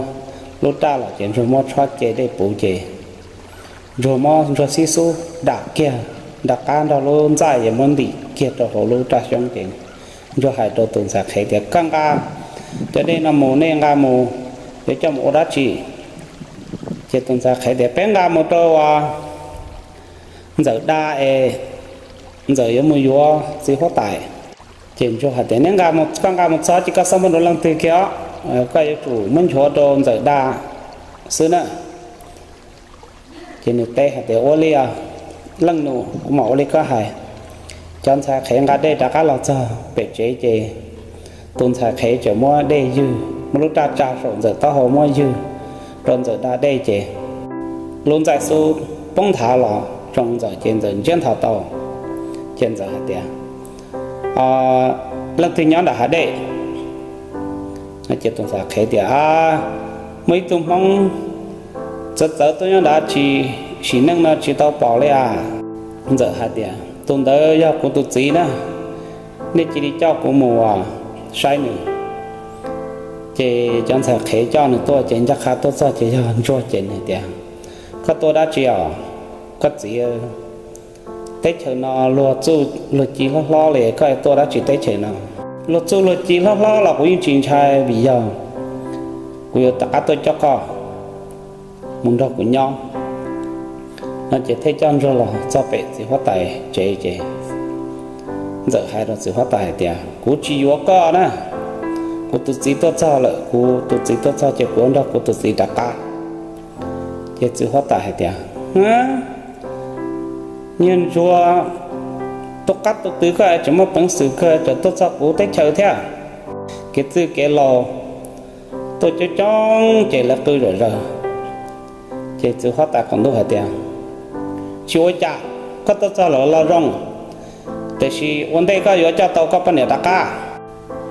lub raj los ces Ntsuag muab tshob ce dej puv ces Ntsuag muab Ntsuag xib xub dam kiag nram qab nrog lub ntxaij es muab ntim kiag rau hauv lub raj xyoob ces Ntsuag hais rau tus ntxhais qhev tias, Koj nqa cov dej no mus, nej nqa mus yuav coj mus ua dab tsi? Ces tus ntxhais qhev tias, Peb nqa mus rau ntxawm da es ntxawm yuav mus yuav txiv huab tais. Ces Ntsuag hais tias, Neb nqa mus, koj nqa mus txhob, ces koj txhob muab rau leej twg kiag os, koj yuav tsum muab nchuav rau ntxawm da xwb na. Ces nws teb hais tias, Ua li os leej nus, kuv mam ua li koj hais. Cov ntxhais qhev nqa dej rov qab los txog pem tsev ces tus ntxhais qhev tseem muab dej ywg, muab lub raj tsa saum ntxawm taub hau muab ywg rau ntxawm da dej ces lub ntxaij xub poob nthav los tsoo ntxawm ces ntxawm ntsiab nthos tau. Ces ntxawm hais tias, Leej twg nyob nram hav dej? Ces tus ntxhais qhev tias, Muaj ib tug Hmoob txawv txawv tuaj nyob nrad, tsis sim neej no tsis tau pom li as. Ntxawm hais tias, Tus ntawd yog kuv tus txiv na, nej cia li coj kuv mus saib nws. Ces cov ntxhais qhev coj nws tuaj ces ncaj qha tuaj txog ces yog Ntsuag ces nws tias, Koj tuaj dab tsi os? Koj txiv, teb chaws no luag txuj luag ci hlob hlob li, koj tuaj dab tsi teb chaws no? Luag txuj luag ci hlob hlob los kuv yeej tsis ntshai vim yog kuv yuav rov qab tuaj coj koj mus nrog kuv nyob. No ces thiaj coj Ntsuag los txog pem txiv huab tais tsev ces Ntxawm hais rau txiv huab tais hais tias, Kuv tsis yuav koj na, kuv tus txiv tuaj txog lawm, kuv tus txiv tuaj txog ces kuv yuav nrog kuv tus txiv rov qab. Ces txiv huab tais hais tias, Niag Ntsuag, tus qab tus twv koj tseem muaj peev xwm kawg, tseem tuaj txog kuv teb chaws thiab. Kev txwj kev laus tuaj coob coob ces lawv qw zom zaws. Ces txiv huab tais qaum ntuj hais tias, Tsis ua cas, koj tuaj txog lawm los zoo, tiam sis ua ntej koj yuav coj tau koj poj niam rov qab,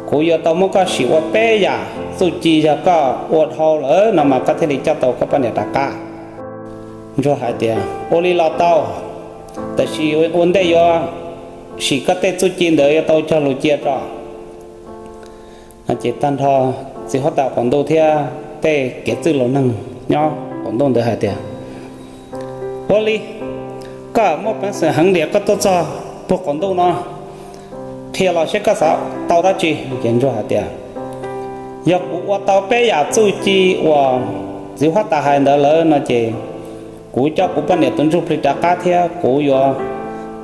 kuv yuav tau muab koj sim ua peb yam txuj ci, yog koj ua dhau lawm no mas koj thiaj li coj tau koj poj niam rov qab. Ntsuag hais tias, Ua li los tau, tiam sis ua ntej yuav sim koj tej txuj ci ntawd yuav tau cog lus cia tso. No ces tag nrho txiv huab tais qaum ntuj thiab tej kev txwj laus neeg nyob qaum ntuj ntawd hais tias, Ua li, Koj muaj peev xwm heev li koj tuaj txog puag qaum ntuj no, qhia los seb koj xav tau dab tsi. Ces ntsuag hais tias, yog kuv ua tau peb yam txuj ci uas txiv huab tais hais ntawd lawm no ces kuv coj kuv poj niam tus ntsuj plig rov qab thiab kuv yuav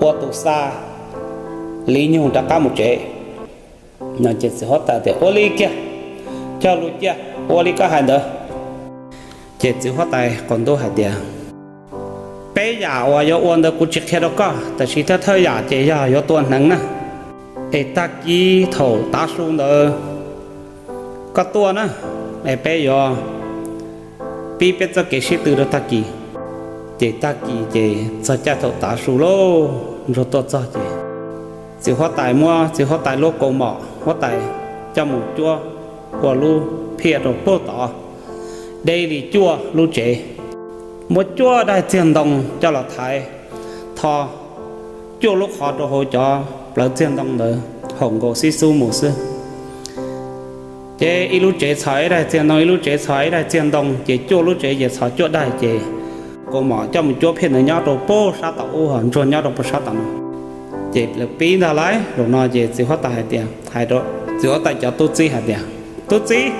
ua tus xa li nyug rov qab mus tsev. No ces txiv huab tais tias, ua li kiag, cog lus cia, ua li koj hais ntawd. Ces txiv huab tais qaum ntuj hais tias, peb yam uas yuav ua ntawd kuv tsis qhia rau koj, tab sis thawj thawj yam ces yog yuav tua hneev na. Es tag kis thaum tav su ntawd koj tuaj na, es peb yuav pib peb txoj kev sib tw rau tag kis. Ces tag kis ces txog caij thaum tav su lauj, ntsuag tuaj txog ces txiv huab tais muab txiv huab tais lub kaus mom huab tais coj mus cuab ua lub phiaj rau puag tod, deb li cuaj lub tsev, muab cuaj daim txiag ntoo coj los thaiv tho cuaj lub qhov rau hauv cov plawv txiag ntoo ntawd haum nkaus xib xub mus xwb. Ces ib lub tsev txhos ib daim txiag ntoo, ib lub tsev txhos ib daim txiag ntoo, ces cuaj lub tsev ces txhos cuaj daim, ces kaus mom coj mus cuab phiaj ntawd nyob rau puag sab tom ub, ntsuag nyob rau puag sab tom no. Ces lawv pib ntag lauj, zaum no ces txiv huab tais hais tias, hais rau txiv huab tais cov tub txib hais tias, tub txib,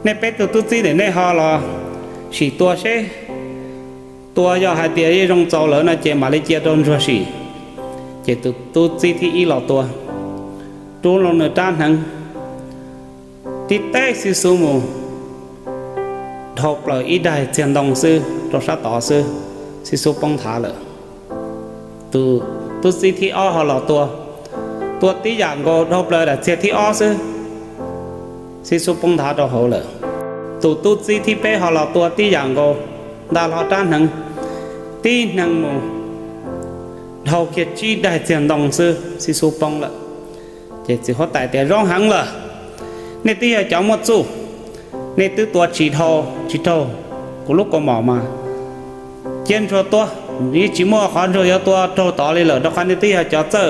nej peb tug tub txib ntawm nej ho los sim tua seb, tua yog hais tias yeej zoo txaus lawm no ces mam li cia rau ntsuag sim. Ces tus tub txib thib ib los tua, rub loo nws rab hneev, tib teb xib xub mus dhau plaws ib daim txiag ntoo xwb rau sab tod xwb, xib xub poob nthav lawm. Tus tub txib thib ob ho los tua, tua tib yam nkaus dhau plaws daim txiag thib ob xwb, xib xub poob nthav rau hauv lawm. Tus tub txib thib peb ho los tua tib yam nkaus, nta hlo rab hneev, tib hneev mus dhau kiag tsib daim txiag ntoo xwb, xib xub poob lawm. Ces txiv huab tais tias, zoo heev lawm, nej twb yog cov muaj txuj, nej twb tua tsis dhau tsis raug kuv lub kaus mom mas cia ntsuag tua, yeej tsis muaj qhov ntsuag yuav tua raug tod li lawm, rau qhov nej twb yog cov txawj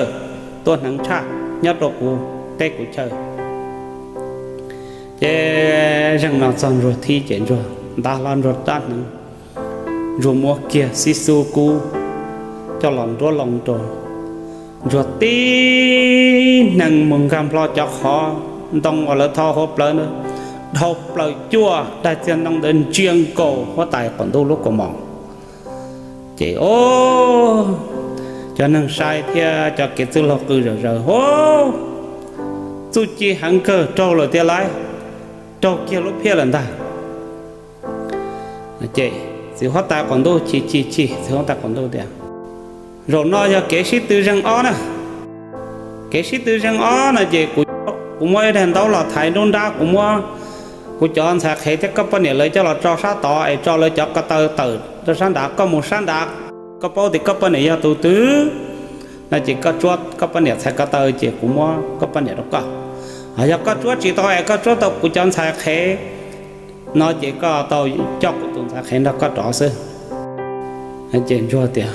tua hneev tshaj, nyob rau kuv teb kuv chaw. Ces zeej no txog ntsuag thib ces ntsuag nta hlo ntsuag rab hneev, ntsuag muab kiag xib xub kub coj los nruab loo rau, ntsuag tib hneev mus nkag nplo cov qhov ntoo uas lawv tho hauv plawv na, dhau plaws cuaj daim txiag ntoo ntawd ntsia nkaus huab tais qaum ntuj lub kaus mom. Ces o, cov neeg sai thiab cov kev txwj laug qw zom zaws, o, txuj ci heev kawg, raug lawm tiag lauj, raug kiag lub phiaj lawm ntag. Ces txiv huab tais qaum ntuj chim chim chim, txiv huab tais qaum ntuj tias, zaum no yog kev sib tw zeeg ob na. Kev sib tw zeeg ob no ces kuv, kuv muab ib daim ntaub los thaiv nruab nrab, kuv muab kuv cov ntxhais qhev thiab koj poj niam lawv coj los tso sab tod es tso lawv cov ko taw tawm rau sab nrad, koj mus sab nrad, koj paub tias koj poj niam yog tus twg no ces koj tsuab koj poj niam txhais ko taw ces kuv muab koj poj niam rau koj. Ho yog koj tsuab tsis tau es koj tsuab tau kuv cov ntxhais qhev no ces koj tau coj kuv tus ntxhais qhev nrog koj rov xwb. Ces ntsuag tias,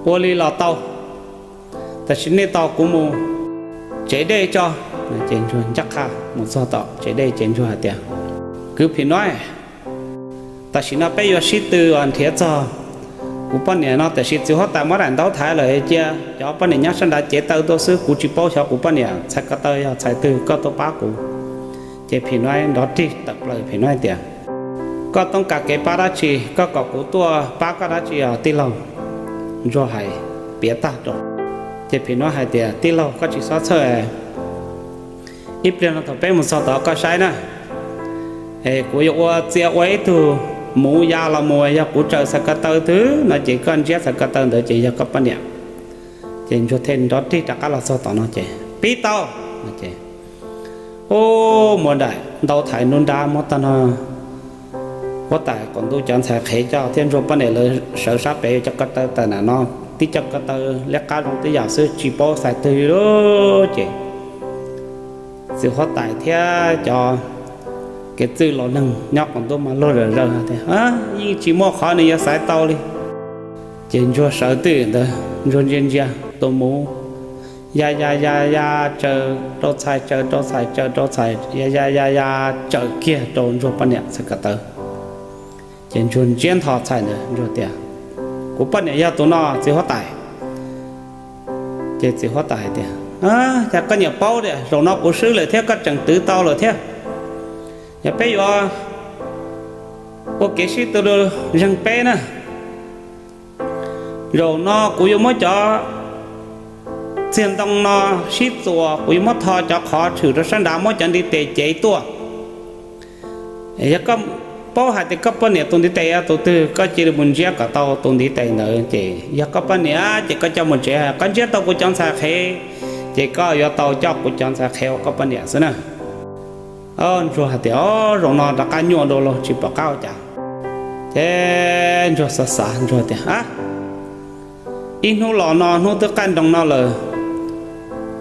ua li los tau, tam sim nej tos kuv mus tsev dej tso. Ces ntsuag ncaj qha mus txog tom tsev dej ces ntsuag hais tias, kwv Phim Nuaj, tam sim no peb yuav sib tw nrhiav txog kuv poj niam no, tiam sis txiv huab tais muab daim ntaub thaiv lawm, cia cov poj niam nyob sab nrad cev taw tuaj xwb, kuv tsis paub xyov kuv poj niam txhais ko taw yog txhais twg, koj tuaj pab kuv. Ces Phim Nuaj nrov rig tawm plaws, Phim Nuaj tias, koj toob kas kev pab dab tsi, koj kom kuv tuaj pab koj dab tsi os tij laug? Ntsuag hais piav tag rau. Ces Phim Nuaj hais tias, tij laug, koj tsis txhob txhawj, ib pliag no thaum peb mus txog tod koj saib na, es kuv yuav ua txia ua ib tug muv ya los mus, yog kuv tsaws txhais ko taw twg no ces koj ntsiab txhais ko taw ntawd ces yog koj poj niam. Ces ntsuag thiaj nrov rig rov qab los txog tom no ces pib tau. Ces ub, muab daim ntaub thaiv nruab nrab, muab tag no huab tais qaum ntuj cov ntxhais qhev coj thiab ntsuag poj niam lawv sawv sab pem cov ko taw tawm nram no, tib co ko taw liab qab zoo tib yam xwb tsis paub txhais twg li. Ces txiv huab tais thiab cov kev txwj laus neeg nyob qaum ntuj mas luag zom zaws tias, yeej tsis muaj qhov nws yuav xaiv tau li. Ces ntsuag sawv twj ywm ntawd ntsuag ntsia ntsia tus muv ya ya ya ya, tsaws rau txhais, tsaws rau txhais, tsaws rau txhais, ya ya ya ya, tsaws kiag rau ntsuag poj niam txhais ko taw. Ces ntsuag ntsiab ntho txhais ntawd ntsuag tias, Kuv poj niam yog tus no txiv huab tais. Ces txiv huab tais hais tias, Cas koj niam paub tias zaum no kuv swb lawm thiab koj tseem twv tau lawm thiab. Yog peb yuav ua kev sib tw zeeg peb na, zaum no kuv yuav muab cov txiag ntoo no sib txuas, kuv yuav muab tho cov qhov tshwm rau sab nrad, muab cov ntiv tes cev tuaj. Yog koj paub hais tias koj poj niam tus ntiv tes yog tus twg, koj cia li mus ntsiab kom tau tus ntiv tes ntawd, ces yog koj poj niam ces koj coj mus tsev. Koj ntsiab tau kuv cov ntxhais qhev, ces koj yuav tau coj kuv cov ntxhais qhev ua koj poj niam xwb na. Ntsuag hais tias, O, zaum no rov qab nyuaj dua los tsis pom qab ua cas. Ces ntsuag xav xav, ntsuag tias, A, ib hnub los no hnub twb qaij nroos no lawm,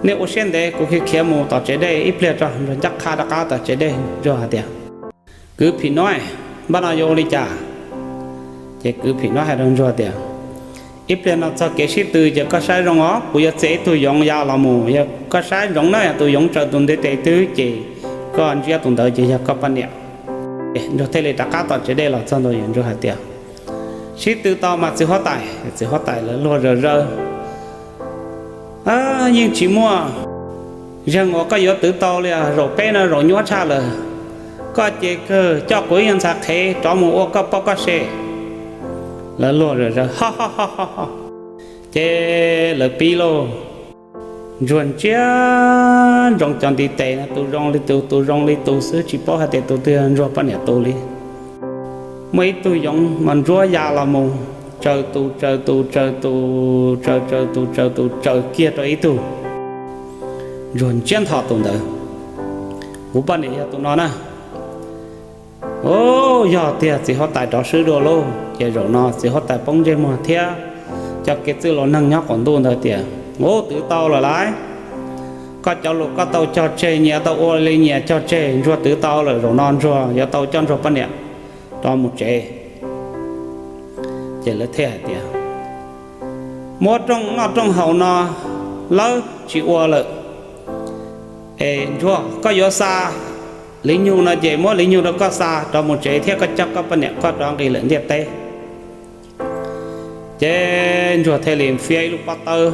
nej ua siab ntev, kuv khiav khiav mus tom tsev dej ib pliag tso. Ntsuag ncaj qha rov qab tom tsev dej, ntsuag hais tias, Kwv Phim Nob, npaj no yuav ua li cas? Ces kwv Phim Nob hais rau ntsuag tias, Ib pliag no txog kev sib tw ces koj saib zoo os, kuv yuav txia ib tug yoov ya los mus, yog koj saib ntsoov na, yog tus yoov tsaws tus ntiv tes twg ces koj ntsiab tus ntawd ces yog koj poj niam. Ntsuag thiaj li rov qab tom tsev dej los txog ntawd, ntsuag hais tias, Sib tw tau mas txiv huab tais. Txiv huab tais lawv luag zawv zawv, Yeej tsis muaj zeeg uas koj yuav twv tau li, zaum peb no zaum nyuaj tshaj lawm. Koj ces kawg coj kuv ib nyuag ntxhais qhev rov mus ua koj poj koj se. Lawv luag zawv zawv, Ces lawv pib lauj. Ntsuag ntsiab ntsoov cov ntiv tes no, tus zoo li tus, tus zoo li tus xwb, tsis paub hais tias tus twg yog ntsuag poj niam tus li. Muaj ib tug yoov mas ntsuab ya los mus, tsaws tus, tsaws tus, tsaws tus, tsaws, tsaws tus, tsaws tus, tsaws kiag rau ib tug. Ntsuag ntsiab ntho tus ntawd, Kuv poj niam yog tus no na. Yog tiag, txiv huab tais rov swb dua lauj. Ces zaum no txiv huab tais poob ntsej muag thiab cov kev txwj laus neeg nyob qaum ntuj ntawd tias, Ub, twv tau lawm lauj. Koj cov lus koj tau cog tseg, nyias tau ua li nyias cog tseg, ntsuag twv tau lawm, zaum no ntsuag yuav tau coj ntsuag poj niam rov mus tsev. Ces lawv thiaj hais tias, Muab rooj noj rooj haus no lawb tsis ua lawm. Es ntsuag, koj yuav xa Li Nyug no ces muab Li Nyug rau koj xa rov mus tsev thiab koj coj koj poj niam koj rov nqis lawm ntiaj teb. Ces ntsuag thiaj li fiab ib lub pob tawb,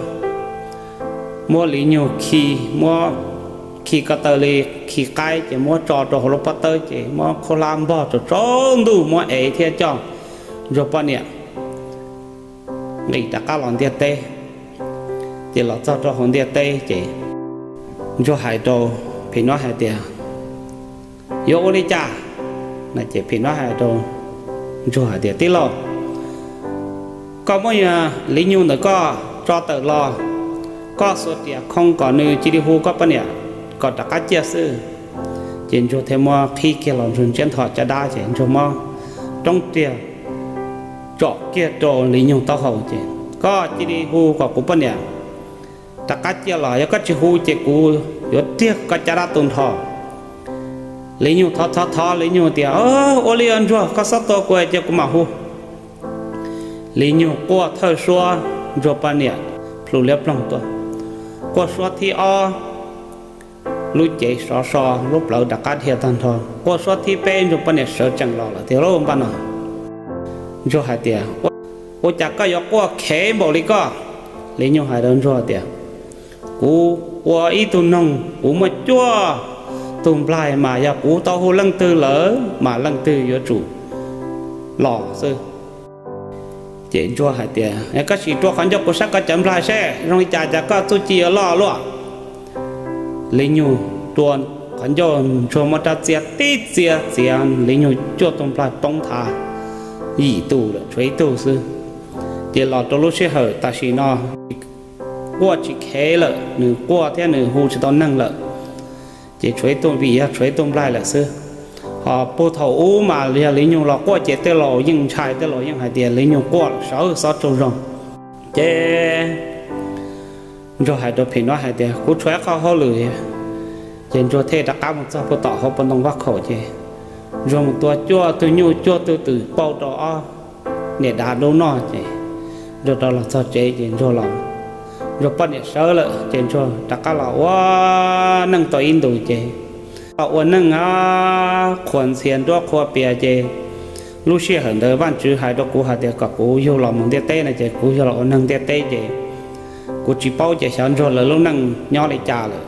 muab Li Nyug khi, muab khi ko taw li khi qaib, ces muab tso rau hauv lub pob tawb, ces muab khaub hlab npog tsaus ntuj, muab ev thiab coj ntsuag poj niam nqis rov qab los ntiaj teb. Ces los txog rau hauv ntiaj teb ces ntsuag hais rau Phim Nob hais tias, Yuav ua li cas? Ces Phim Nob hais rau ntsuag hais tias, Tij laug, koj muab Li Nyug ntawm koj tso tawm los, koj xuas riam khoo kom nws cia li hu koj poj niam kom rov qab ciaj xwb. Ces ntsuag thiaj muab qhib kiag los, ntsuag ntsiab ntho caj dab ces ntsuag muab roob riag tsom kiag rau Li Nyug taub hau ces, Koj cia li hu kom kuv poj niam rov qab ciaj los, yog koj tsis hu ces kuv yuav riag koj caj dab tu nrho. Li Nyug thov thov thov, Li Nyug tias, Ua li os ntsuag, koj txhob tua kuv, cia kuv mam hu. Li Nyug quaj thawj suab, ntsuag poj niam plhu liab ploog tuaj. Quaj suab thib ob, lub cev sov so, lub plawv rov qab dhia tag nrho. Quaj suab thib peb, ntsuag poj niam sawv tsees los lawm tiag lauj. Npaj no ntsuag hais tias, Ua cas koj yuav quaj khev npaum li koj? Li Nyug hais rau ntsuag tias, Kuv ua ib tug noog, kuv muaj cuaj tug nplaig, mas yog kuv tau hu leej twg lawm mas leej twg yuav tsum los xwb. Ces ntsuag hais tias, Koj sim rua qhov ncauj kuv saib koj cov nplaig seb zoo li cas, cas koj txuj ci yuav loj luaj. Li Nyug rua qhov ncauj, ntsuag muab rab txiab tib txiav txiav, Li Nyug cuaj tug nplaig poob thav, yim tus lawm tshuav ib tug xwb. Ces los rau lub sij hawm tam sim no quaj tsis khev lawm, nws quaj thiab nws hu tsis tau neeg lawm. Ces tshuav ib tug, vim yog tshuav ib tug nplaig lawm xwb. Ho puag thaum ub mas yog Li Nyug los quaj ces tej laus yeej ntshai, tej laus yeej hais tias Li Nyug quaj sawv xov tsaug zog. Ces ntsuag hais rau phim no hais tias, Kuv tshuav ib qho hauj lwm. Ces ntsuag thiaj rov qab mus txog puag tom hauv paus ntoo vaj khaum ces ntsuag mus tua cuaj tug nyuj cuaj tug twm pauj rau ob niam dav dub noj ces ntsuag rov los txog tsev ces ntsuag los, ntsuag poj niam sawv lawm ces ntsuag rov qab los ua neej tau ib ntus ces los ua neej qhuas ntxhias nruab qhuas pias ces Lub sij hawm ntawd Vajtswv hais rau kuv hais tias kom kuv yug los mus ntiaj teb no ces kuv yug los ua neeg ntiaj teb ces kuv tsis paub ces xyov ntsuag lawv lub neej nyob li cas lawm.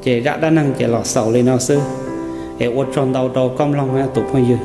Ces zaj dab neeg ces los xaus li no xwb, es ua tsaug ntau rau koj mloog tus phooj ywg.